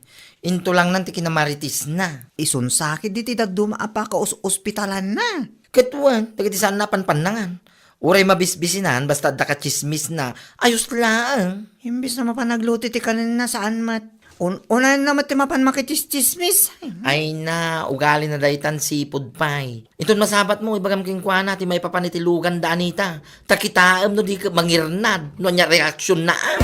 Intulangnan ti kinamaritisna. Isun sakit diti dadduma a pakaus-ospitalanna. Ket wen, dagiti saanna a panpannangan. Uray mabisbisinan, basta adda katsismisna, ayos laeng. Imbes na mapan nagluto ti kanenna, saan met. Un-, unayenna met ti mapan makitsismis. Ay na, ugalina daytan sipud pay. Inton masabatmo, ibagam kenkuana ti maipapan iti luganda Anita. Ta kitaem no di ket mangirnad no ania reaksionna, a.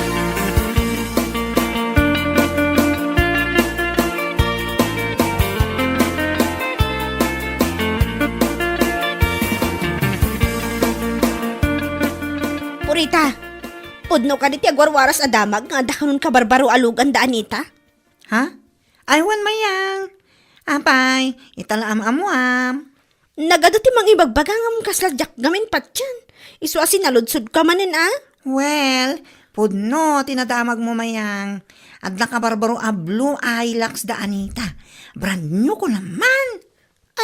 Purita, pudno kadi ti agwarwaras a damag nga adda kanon kabarbaro a luganda Anita? Ha? Ay, wen, Mayang. Apay, ita la am-ammuam. Nagadu ti mangibagbaga ngem kasla diak ngamin patien. Isu a sinaludsodka manen, a? Well, pudno ti nadamagmo, Mayang. Adda kabarbaro a blue Hilux da Anita. Brand new ko naman.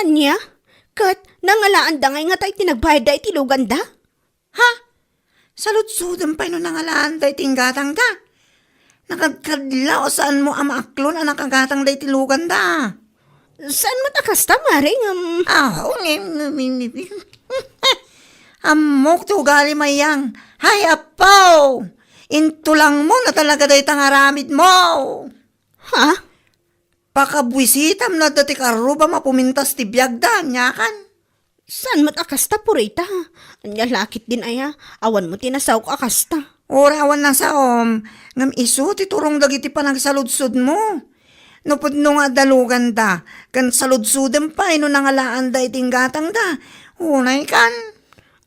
Ania? Ket nangalaanda ngay ngata iti nagbayadda iti luganda? Ha? Saludsodem pay no nangalaanda iti inggatangda. Nakadkadlaw a saanmo a maaklon a nakagatangda iti luganda. Saan met a kasta, Mare, ngem? Aw, ngem, ngem, ngem, ngem. Ammok ti ugali, Mayang. Hay, apo! Intulangmo na talaga dayta nga aramidmo. Ha? Pakabuisitam no adda ti karrubam a pumintas ti biagda, aniakan? Saan met a kasta, Purita? Ania la ketdin aya? Awan mo ti nasaok a kasta. Uray awan nasaom, ngem isu ti turong dagiti panagsaludsodmo. No pudno nga adda luganda, ken saludsodem pay no nangalaanda iti inggatangda. Unaykan.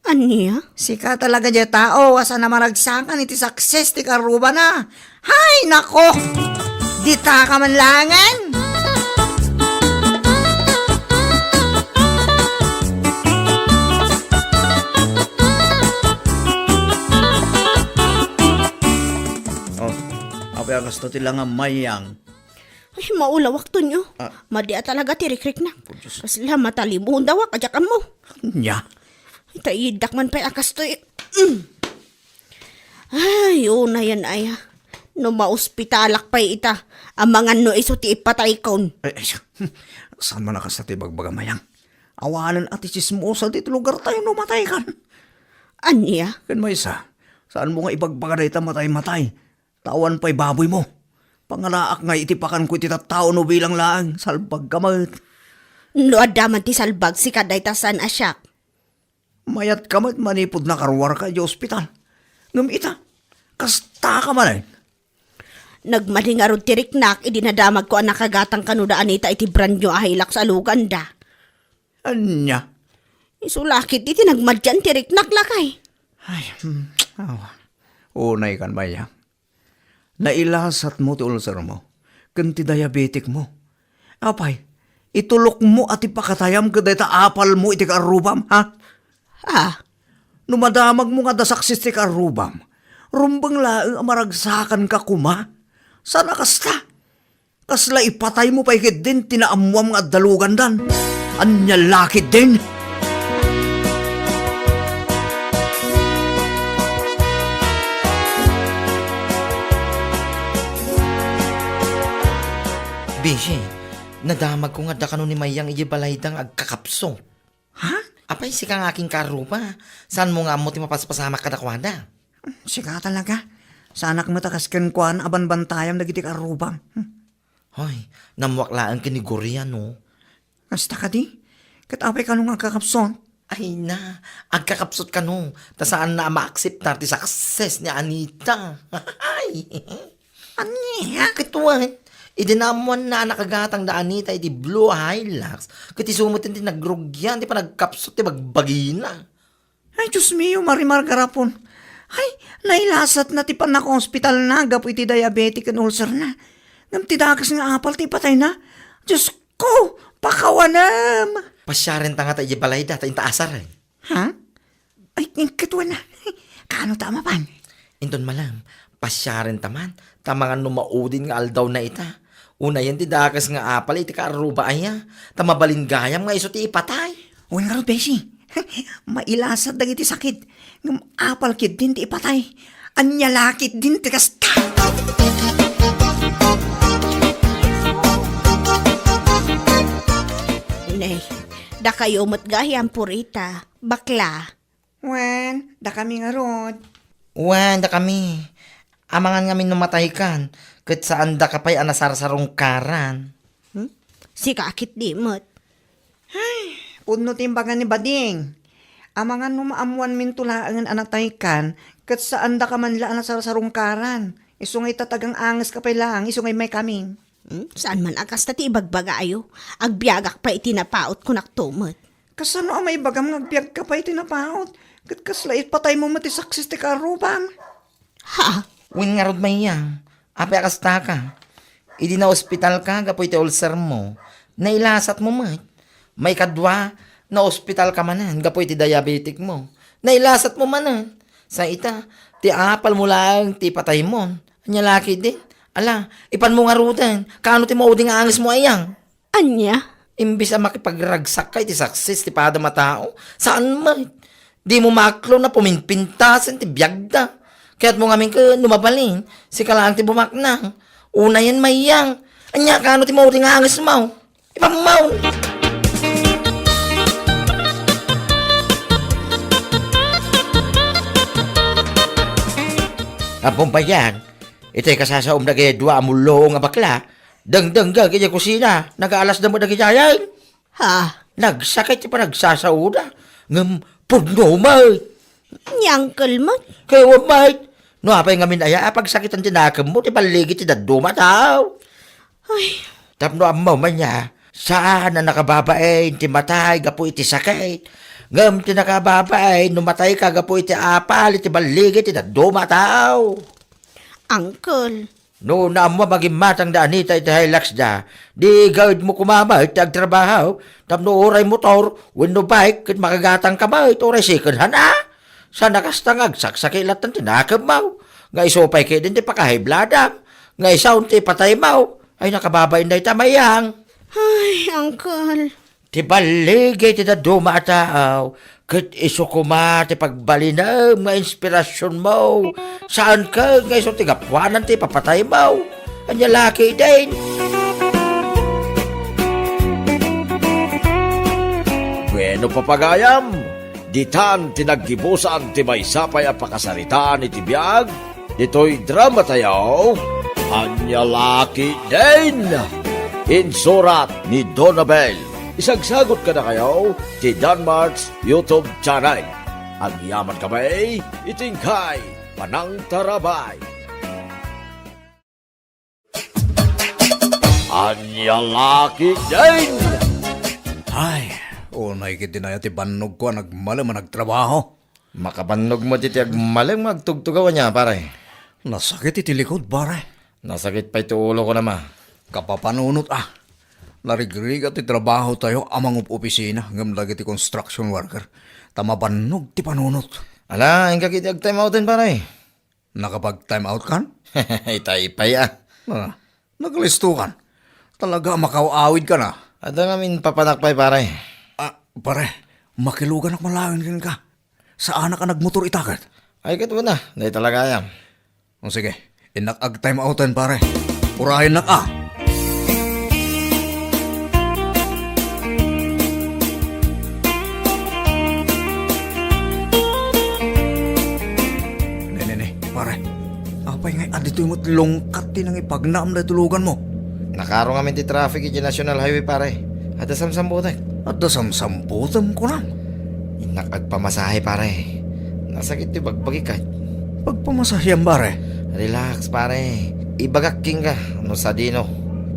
Ania? Sika talaga diay tao a saan a maragsakan iti success ti karrubana. Hay, nako! Ditaka man laengen! Oh, apay a kasta ti langam, Mayang? Ay, maulawak, Tonyo. Ah. Madi a talaga ti rikrikna. Oh, Diyos. Kasla matalibudawak, a diak ammo. Nya? Ita, iddak man pay a kastoy. Mm. Ay, unayen aya. No maospitalak pay ita, amangan no isu ti ipataykon. Ay, ay, saan man a kasta ti ibagbaga, Mayang? Awanen a ti tsismosa ditoy lugartayo no mataykan. Ania? Ken maysa, saanmo nga ibagbaga dayta matay-matay? Ta awan pay baboymo. Pangalaak ngay iti pakanko iti tattao no bilang laeng, salbagka met. No adda man ti salbag, sika dayta saan a siak. Mayatka met manipud nakaruarka idiay ospital. Ngem ita, kastaka manen. Nagmadi ngarud ti riknak idi nadamagko a nakagatang kano da Anita iti brand new a Hilux a luganda. Ania? Isu la ketdi ti nagmadian ti riknak, lakay. Ay, hmm, awa. Unay kan, Maya. Nailasatmo ti ulcermo ken ti diabeticmo. Apay, itulokmo a ti pakatayam ket dayta apalmo iti kaarrubam, ha? Ah. No madamagmo nga adda saksis ti kaarrubam, rumbeng laeng a maragsakanka koma. Saan a kasta? Kasla ipataymo pay ketdin ti naammoam nga adda lugandan. Ania la ketdin? Bisi, nadamagko nga adda kano ni Mayang idiay balayda nga agkakapsut. Ha? Apay, sika nga akin kaarruba, saanmo nga ammo ti mapaspasamak kadakuada? Sika talaga. Saanak met a kas kenkuana a banbantayam dagiti kaarrubam. Hmm. Hoy, nammuak laeng ken ni Gloria, no? Kasta kadi? Ket apay kano nga agkakapsut? Ay na, agkakapsut kano, ta saanna a maakseptar ti success ni Anita. Ay! Ania? Ket wen, idi naammoanna a nakagatang da Anita iti blue a Hilux, ket isu met ti nagrugian ti panagkapsut ti bagbagina. Ay, Dios mio, Marimar Garapon. Ay, nailasatna ti pannakaospitalna gapu iti diabetic ken ulcerna. Ngem ti dakes nga apal ti ipatayna. Dios ko, pakawanem! Pasiarenta ngata idiay balayda ta inta asaren. Ha? Ay, ket wen a. Kaano ta a mapan? Inton malem, pasiarenta man, ta mangan no maudin nga aldawna ita. Unayen ti dakes nga apal iti kaarruba aya, ta mabalin gayam nga isu ti ipatay. Wen ngarud, Besi. Mailasat dagiti sakit, ngem apal ketdin ti ipatay. Ania la ketdin ti kasta? Nay, dakayo met gayam, Purita. Bakla. Wen, dakami ngarud. Wen, dakami. Amangan ngamin no mataykan, ket saandaka pay a nasarsarungkaran. Hmm? Sika a ketdi met. Ay, pudno ti imbaga ni Bading. Amangan no maammoanminto laengen a nataykan, ket saandaka man la a nasarsarungkaran. Isu nga ita tagang-angeska pay laeng, isu nga immaykami. Hmm? Saan man a kasta ti ibagbagayo? Agbiagak pay iti napaut, kunakto met. Kasano a maibagam nga agbiagka pay iti napaut? Ket kasla ipataymo met ti saksis ti kaarrubam? Ha? Wen ngarud, Mayang, apay a kastaka? Idi naospitalka gapu iti ulcermo, nailasatmo met. Maikadua, naospitalka manen gapu iti diabeticmo. Nailasatmo manen. Sa ita, ti apalmo laeng ti ipataymon. Ania la ketdin? Ala, ipanmo ngaruden. Kaano ti maudi nga angesmo, Ayang? Ania? Imbes a makipagragsakka iti saksis ti padam a tao, saan met. Dimo maklon a puminpintasen ti biagda. Kayatmo ngamin ket no mabalin, sika laeng ti bumaknang. Unayen, Mayang. Ania, kaano ti maudi nga angesmo? Ipammaw! Apo, Mayang, iti kasasaom dagiti dua a mulluong a bakla, dengdengngeg idiay kusina, nagaalasda met dagidiay. Ha? Nagsakit ti panagsasaoda, ngem pudno met. Ni Uncle met? Kayatmo met. No apay ngamin aya a pagsakitan ti nakemmo ti balligi ti dadduma a tao? Ay. Tapno ammo man aya, saan a nakababain ti matay gapu iti sakit, ngem ti nakababain no matayka gapu iti apal iti balligi ti dadduma a tao. Uncle. No naammo a magimmatang da Anita iti Hiluxda, di gaedmo koma met ti agtrabaho, tapno uray motor wenno bike ket makagatangka met uray second hand a. Saan a kasta nga agsaksakit latta ti nakemmo, nga isu pay ketdin ti pakahaybladam, nga isu ti ipataymo. Ay, nakababain dayta, Mayang. Ay, Uncle. Ti balligi ti dadduma a tao, ket isu koma ti pagbalinem nga inspirasionmo. Saan ket nga isu ti gapuanan ti ipapataymo. Ania la ketdin? Bueno, papagayam, ditan ti naggibusan ti maysa pay a pakasaritaan iti biag ditoy dramatayo, Ania la ketdin? Insurat ni Donabel. Isagsagut kadakayo ti Danmart's YouTube channel. Agyamankami iti inkay panangtarabay. Ania la ketdin? Ay, unay ketdin aya ti bannogko a nagmalem a nagtrabaho. Makabannog met iti agmalem nga agtugtugaw ania, pare? Nasakit iti likod, pare. Nasakit pay ti ulo ko, nama. Kapapanunot, a. Narigrigat ti trabahotayo a mangup-opisina ngem dagiti construction worker, ta mabannog ti panunot. Ala, inka ketdi ag-time outen, pare. Nakapag-time out kan? Itay pay, a. Ah, nagalistokan. Talaga a makaw-awidkan, a. Adda ngamin papanak pay, pare. Ah, pare, makiluganak man laeng kenka. Saanak a nagmotor ita ket? Ay, ket wen a, dayta la gayam. O sige, innak ag-time outen, pare. Urayennak, a. Ne, ne, ne, pare. Apay ngay a ditoy met lungkat ti nangipagnaam daytoy luganmo? Nakaro ngamin ti traffic iti National Highway, pare. Adda samsambutek. Adda samsambutem, kunam? Innak agpamasahe, pare. Nasakit ti bagbagik, ay. Pagpamasahiam, pare. Relax, pare. Ibagak kenka no sadino.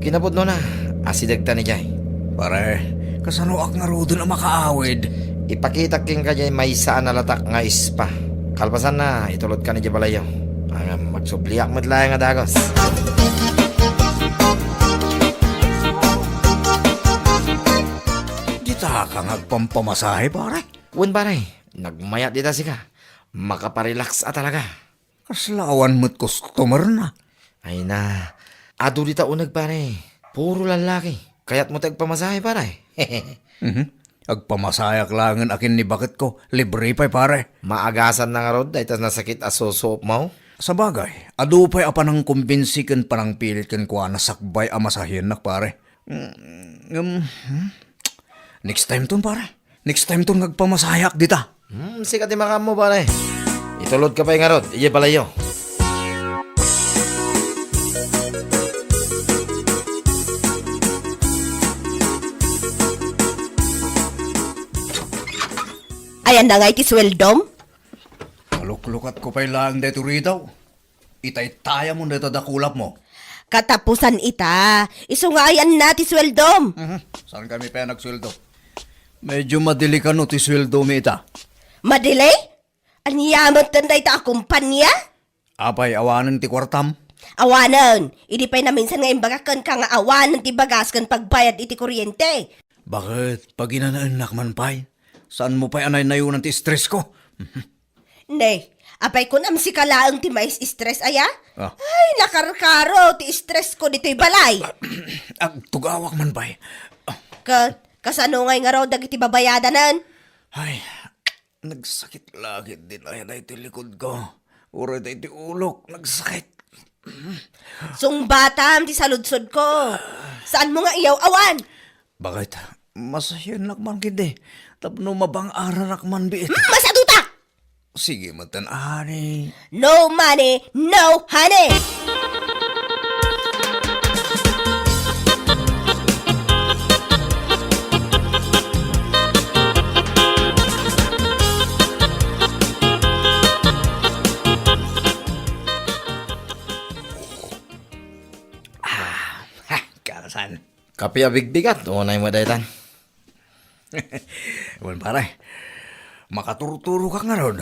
Kinapudnona, asidegtan idiay. Pare, kasanoak ngaruden a makaawid? Ipakitak kenka diay maysa a nalatak nga spa. Kalpasanna, itulodkan idiay balayyo. Ngem agsubliak met laeng a dagus. Ditaka nga agpampamasahe, pare? Wen, pare, nagmayat dita sika. Makaparelax a talaga. Kasla awan met customer na. Ay na, adu dita uneg, pare. Puro lallaki. Kayatmo ti agpamasahe, pare? Mhm. Agpamasaheak laengen a ken ni baketko, libre pay, pare. Maagasan na ngarud dayta nasakit a susuopmo? Sabagay, adu pay a panangkumbinsi ken panangpilit kenkuana sakbay a masahiennak, pare. Mm, um, hmm? Next time ton, pare. Next time ton nga agpamasaheak dita. Hmm, sika ti makaammo, pare. Itulodka pay ngarud idiay balayyo. Ayan na ngay ti sueldom? Maluklukatko pay laeng daytoy ridaw. Itaytayamon dayta dakulapmo. Katapusan ita. Isu nga ayan na ti sueldom. Mhm. Saan kami pay nagsueldo? Medyo madili kano ti sueldomi ita. Madili? Ania met ten dayta a kumpania? Apay, awanen ti kuartam? Awanen. Idi pay naminsan nga imbagak kenka nga awanen ti bagas ken pagbayad iti kuryente. Baket, paginanaennak man pay? Saanmo pay a naynayonan ti stress ko? Ne, apay kunam sika laeng ti mais-stress aya? Ah. Ay, nakarkaro ti stress ko ditoy balay. Agtugawak man pay. Ket, kasano ngay ngarud dagiti babayadanen? Ay, nagsakit la ketdin aya daytoy likod ko. Uray daytoy ulok, nagsakit. Sungbatam ti saludsodko. Saanmo nga iyaw-awan? Baket, masahiennak man ketdi tapno mabang-aranak man biit. Hmm, masadutak! Sige metten, honey. No money, no honey! Ah, ha, karasan. Kape a bigbigat, unay mo daytan. Wen, pare, makaturturogak ngarud.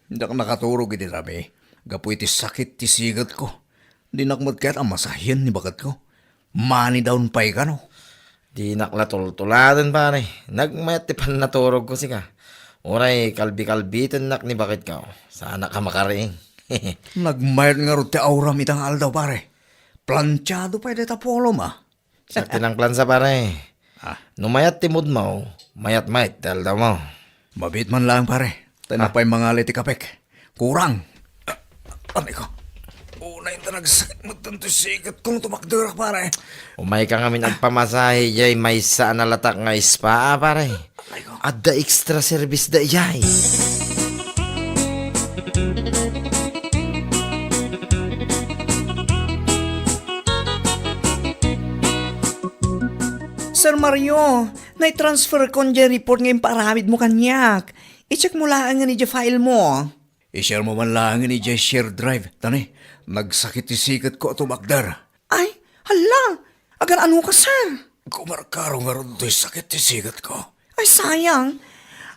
Diak nakaturog iti rabii, gapu iti sakit ti sigetko. Dinak met kayat a masahien ni baketko. Money down pay kano. Dinak la tultuladen, pare. Nagmayat ti pannaturogko sika. Uray kalbikalbitennak ni baketko. Saanak a makariing. Nagmayat ngarud ti auram ita nga aldaw, pare. Planchado pay dayta polom, a. Siak ti nangplansa, pare. Ah. No mayat ti moodmo, mayat met ti aldawmo. Mabiit man laeng, pare. Ta Ah. napay mangali ti kapek. Kurang. Aray ko. Unay ta nagsakit met ti sigetkon no tumakderak, pare. Umayka ngamin agpamasahe idiay maysa a nalatak nga spa, pare. Adda extra service da idiay. Sir Mario, naitransferkon diay report nga impaaramidmo kaniak. I-checkmo laengen idiay filemo. I-sharemo man laengen idiay share drive. Ta ne, nagsakit ti sigetko a tumakder. Ay, hala! Agan-ano ka, sir? Kumarkaro ngarud toy sakit ti sigatko. Ay, sayang.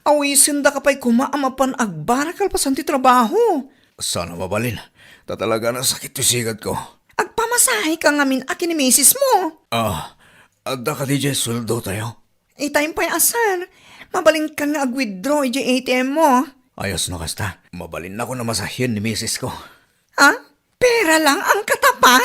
Awisendaka pay koma a mapan agbara kalpasan ti trabaho. Sana mabalin. Ta talaga nasakit ti sigatko. Agpamasaheka ngamin a ken ni misis mo. Ah, adda kadi diay sueldotayo? Itay pay a, sir. Mabalinka nga ag-withdraw idiay A T M mo. Ayos no kasta. Mabalinnakon a masahian ni misis ko. Ha? Pera lang ang katapat?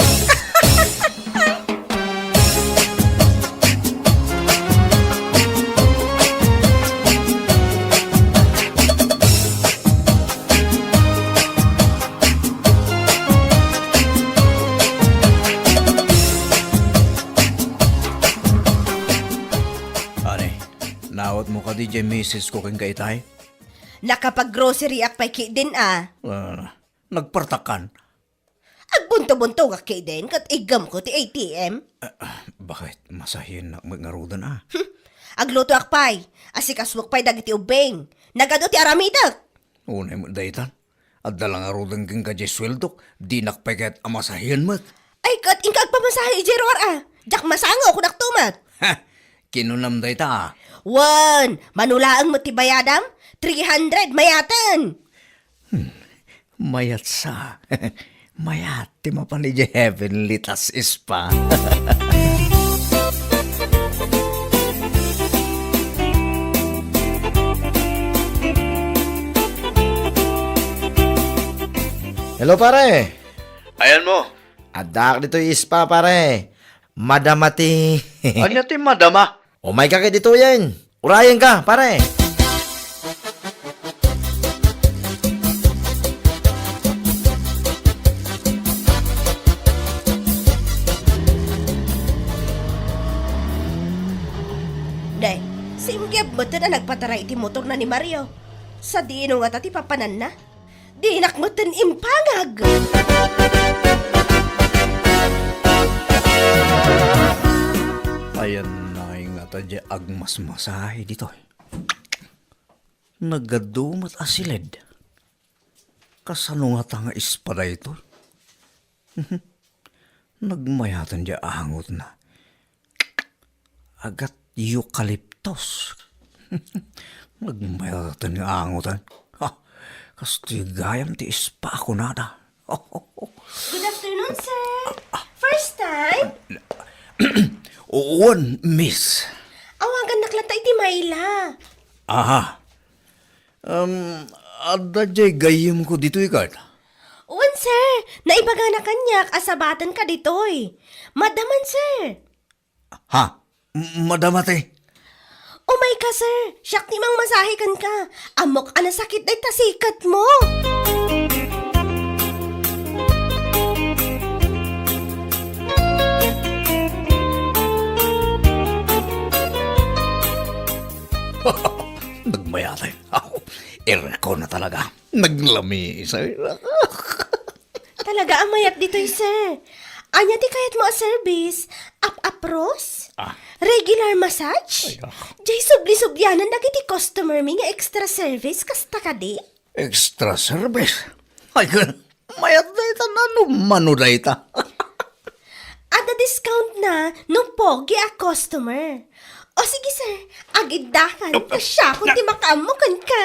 Ani, naawatmo kadi diay misis ko kenka itay? Nakapag-groceryak pay ketdin a. Ah, nagpartakkan. Agbunto-buntogak ketdin ket iggemko ti A T M. Ah, bakit? Masahiennak met ngaruden a. Hmm. Aglutoak pay. Asikasuek pay dagiti ubbing. Nagadu ti aramidek. Unay met daytan. Adda la ngaruden kenka diay sueldok, dinak pay kayat a masahien met. Ay, ket inka agpamasahe idiay ruar a. Diak masango, kunakto met. Ha! Kinunam dayta a. Wen, mano laeng met ti bayadam? Three hundred, mayaten. Hmm, mayat sa. Mayat ti mapan idiay Heavenly Touch Spa. Hello, pare. Ayanmo. Addaak ditoy spa, pare. Madama ti Ania ti madama? Umayka ket ditoyen. Urayenka, pare. Day, simgeb metten a nagpataray iti motorna ni Mario. Sadino ngata ti papananna? Dinak metten impangag. Ayan na nga ta di agmasmasahe ditoy. Nagadu met a siled. Kasano ngata nga spa daytoy? Nagmayaten di angotna. Agat eucalyptus. Nagmayaten nga angotan. Ha, kastoy gayam ti spa kunada. Good afternoon, sir. First time? Wen, miss. Awagannak latta iti Myla. Aha. Um, adda jay gayyemko ditoy ket? Wen, sir. Naibagana kaniak a sabatenka ditoy. Madaman, sir. Ha? M-, madama ti? Umayka, sir. Siak ti mangmasahe kenka. Ammok a nasakit dayta siketmo. Nagmayat, eh. Aw, aircon na talaga. Naglami, sir. Talaga a mayat ditoy, sir. Ania ti kayatmo a service? Ap-apros? Ah. Regular massage? Ay, ah. Jay subli-sublianan dagiti customer mi nga extra service, kasta kadi? Extra service? Ay, mayat dayta, nano mano dayta? Adda discount na no pogi a customer. O sige, sir, agiddakan ta siakon ti makaammo kenka.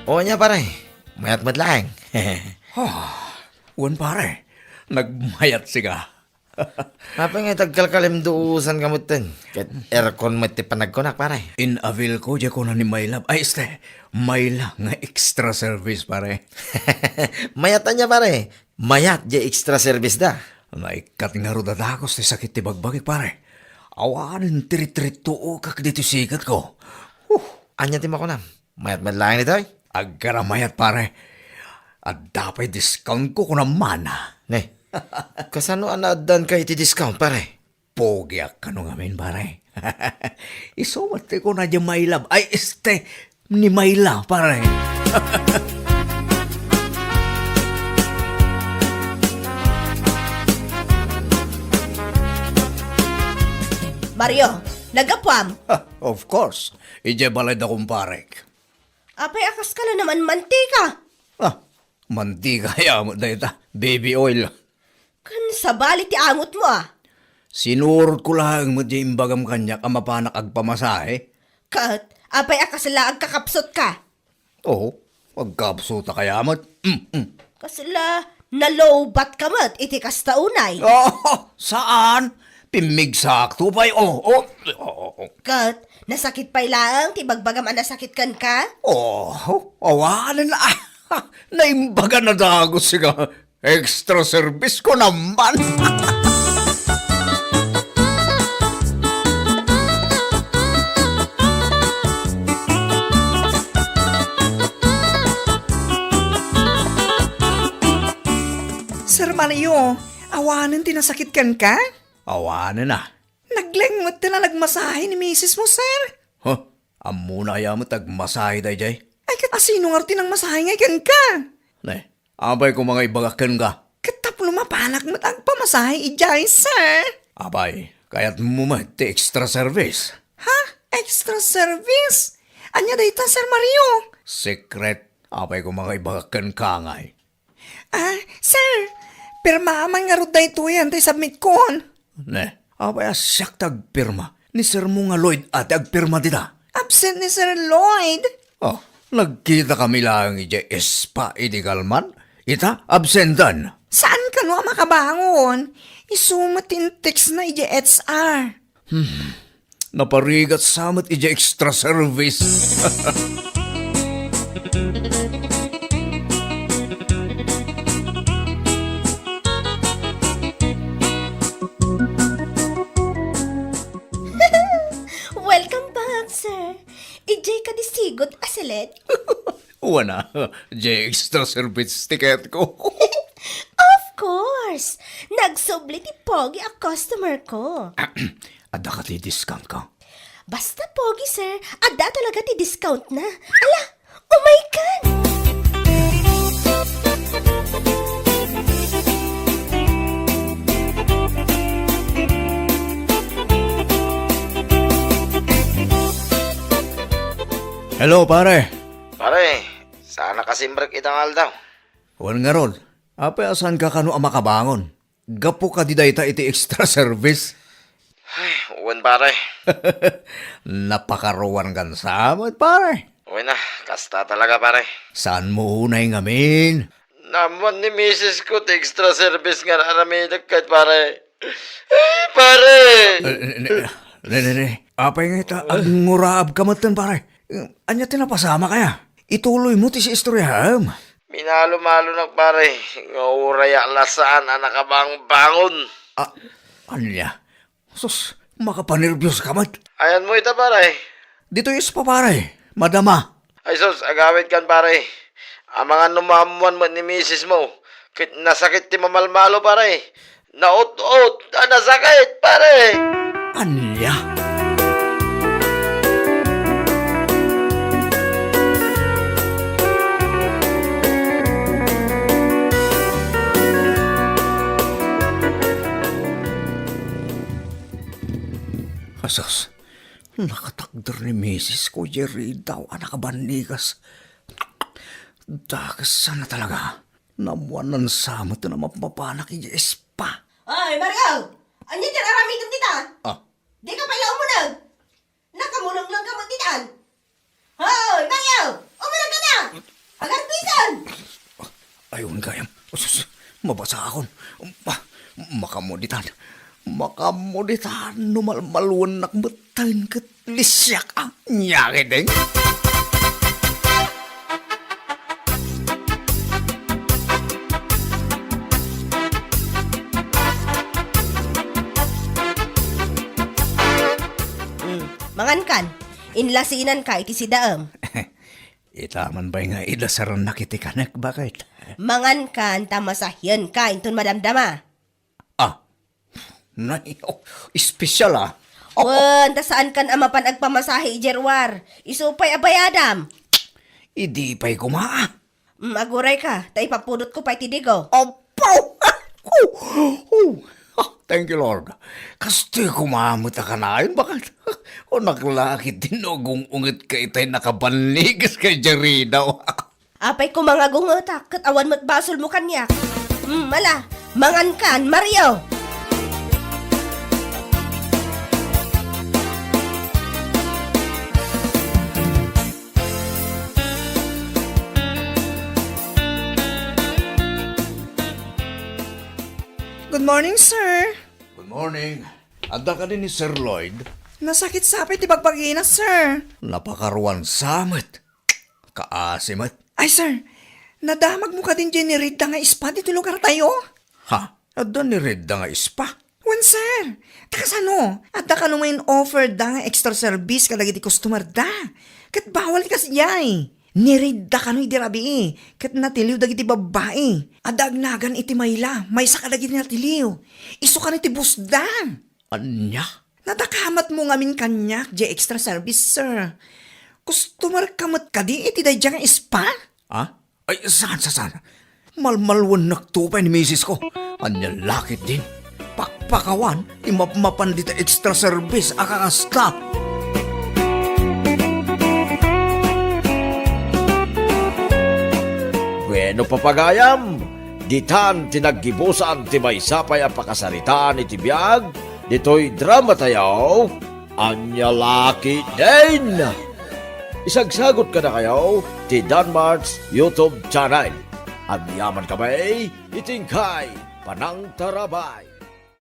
O, ania, pare? Mayat met laeng. Ah, wen, pare, nagmayat sika. Apay nga agkalkalimduosanka metten? Ket aircon met ti panagkunak, pare. In-availko diay kuna ni My Love. Ay, este, Myla nga extra service, pare. Mayat ania, pare? Mayat diay extra service da. Naikkat ngarud a dagus ti sakit ti bagbagik, pare. Awanen ti ritrittookak ditoy siketko. Huh. Ania ti makunam? Mayat met laeng ditoy? Aggara mayat, pare. Adda pay discountko, kunam man. Ne, kasano a naaddaanka iti discount, pare? Pogiak kano ngamin, pare. Isu met ti kuna diay My Love. Ay, este, ni Myla, pare. Mario, naggapuam? Of course. Idiay balay da kumparek. Apay a kaska la naman mantika? Ah, mantika ya met dayta, baby oil. Ken sabali ti angotmo, a? Sinurotko laeng met diay imbagam kaniak a mapanak agpamasahe. Ket apay a kasla agkakapsutka? Oo, agkapsutak aya met. Mm, mm. Kasla nalowbatka met iti kasta unay? Oh, saan? Pimmigsakto pay. Oh, oh, oh, oh. Ket nasakit pay laeng ti ibagbagam a nasakit kenka? Oh, awanen. Naimbag a nadagus nga extra service ko naman. Sir Mario, awanen ti nasakit kenka? Awanen a. Naglengmet ti nagmasahe ni misis mo, sir. Huh? Ammona aya met agmasahe daydiay? Ay, ket asino ngarud ti nangmasahe ngay kenka? Ne, apay koma nga ibagak kenka? Ket tapno mapanak met agpamasahe idiay, sir. Apay, kayatmo met ti extra service? Ha? Extra service? Ania dayta, Sir Mario? Secret. Apay koma nga ibagak kenka ngay? Ah, sir, pirmaam man ngarud daytoy, anta isubmitkon. Ne, apay a siak ti agpirma? Ni Sir mo nga Lloyd a ti agpirma dita. Absent ni Sir Lloyd. Oh, nagkitakami laeng idiay spa idi kalman. Ita, absentan. Saan kano a makabangon? Isu met ti in-textna idiay H R. Hmm. Naparigat sa met idiay extra service. Welcome back, sir. Idiay kadi sigud a select? Wana, diay extra service ticket ko. Of course! Nagsubli ti pogi a customer ko. Adda kadi discount ka? Basta pogi, sir, adda talaga ti discount na. Ala, umay kan! Hello, pare. Pare, saan a kasimrek ita nga aldaw? Wen ngarud, apay a saanka kano a makabangon? Gapu kadi dayta iti extra service? Ay, wen, pare. Napakaruankan sa met, pare. Wen a, kasta talaga, pare. Saanmo unay ngamin? Naammuan ni misis ko ti extra service nga ar-aramidek ket, pare. Ay, pare! Eh, ne, ne, ne, ne, ne. Apay nga ita, agnguraabka metten, pare. Ania ti napasamak aya? Ituloymo ti istoryaem. Minalumalonak, pare, nga uray a la saan a nakabangbangon. Ah, ania? Sus, makapanerbios ka met. Ayanmo ita, pare? Ditoy spa, pare. Madama. Ay sus, agawidkan, pare. Amangan no maammuan met ni misis mo, ket nasakit ti mamalmalo, pare. Naut-ot a nasakit, pare! Ania? Asus, nakatakder ni misis ko, Jerry, daw a nakabannigas. Dakes sana talaga. Naammuanna sa met a mapmapanak idiay spa. Ay, Mario! Ania ti ar-aramidem ditan? Ah. Dika pay la umuneg? Nakamunengleng ka met ditan? Hoy, Mario! Umuneg ka na! Agarpisen! Ay, wen gayam. Sus, mabasakon. Ma-, makaammo ditan. Makaammo ditan no malmaluennak metten ket lisiak a. Nia ketdin? Mm, mangankan. Inlasinanka iti sidaem. Ita man pay nga idasarannak iti kanek, baket? Mangankan ta masahienka inton madamdama. Ah, nay, oh, espesyal, ah. Wen, ta saankan a mapan agpamasahe idiay ruar. Isu pay a bayadam. Idi pay koma, ah. Mm, agurayka, ta ipapudotko pay ti digo. Apo! Oh, oh, ah, thank you, Lord. Kastoy koma met a kanayon, baket? Unak la, ket no agung-ungetka itay nakabanniges kay Jaridaw. Apay ko mangagungetak, ket awan met basolmo kaniak. Hmm, ala, mangankan, Mario! Good morning, sir. Good morning. Adda kadi ni Sir Lloyd? Nasakit sapay ti bagbagina, sir. Napakaruan sa met. Kaasi met. Ay, sir, nadamagmo kadin diay niridda nga spa ditoy lugartayo? Ha? Adda niridda nga spa? Wen, sir. Ta kasano? Adda kano nga in-offer da nga extra service kadagiti customer da. Ket bawal ti kasdiay. Niridda kano idi rabii, ket natiliw dagiti babbai. Adda agnagan iti mayla, maysa kadagiti natiliw. Isu kano ti boss da. Ania? Nadakamatmo ngamin kaniak diay extra service, sir. Customer ka met kadi iti daydiay nga spa? Ha? Ay, saan, saan, saan? Malmalwennakto pay ni misis ko. Ania la ketdin? Pakpakawan ti mapmapan dita extra service a kakasta. Bueno, papagayam, ditan ti naggibusan ti maysa pay a pakasaritaan iti biag ditoy dramatayo, Ania la ketdin. Isagsagut kadakayo ti Danmart's YouTube channel. Agyamankami iti inkay panangtarabay.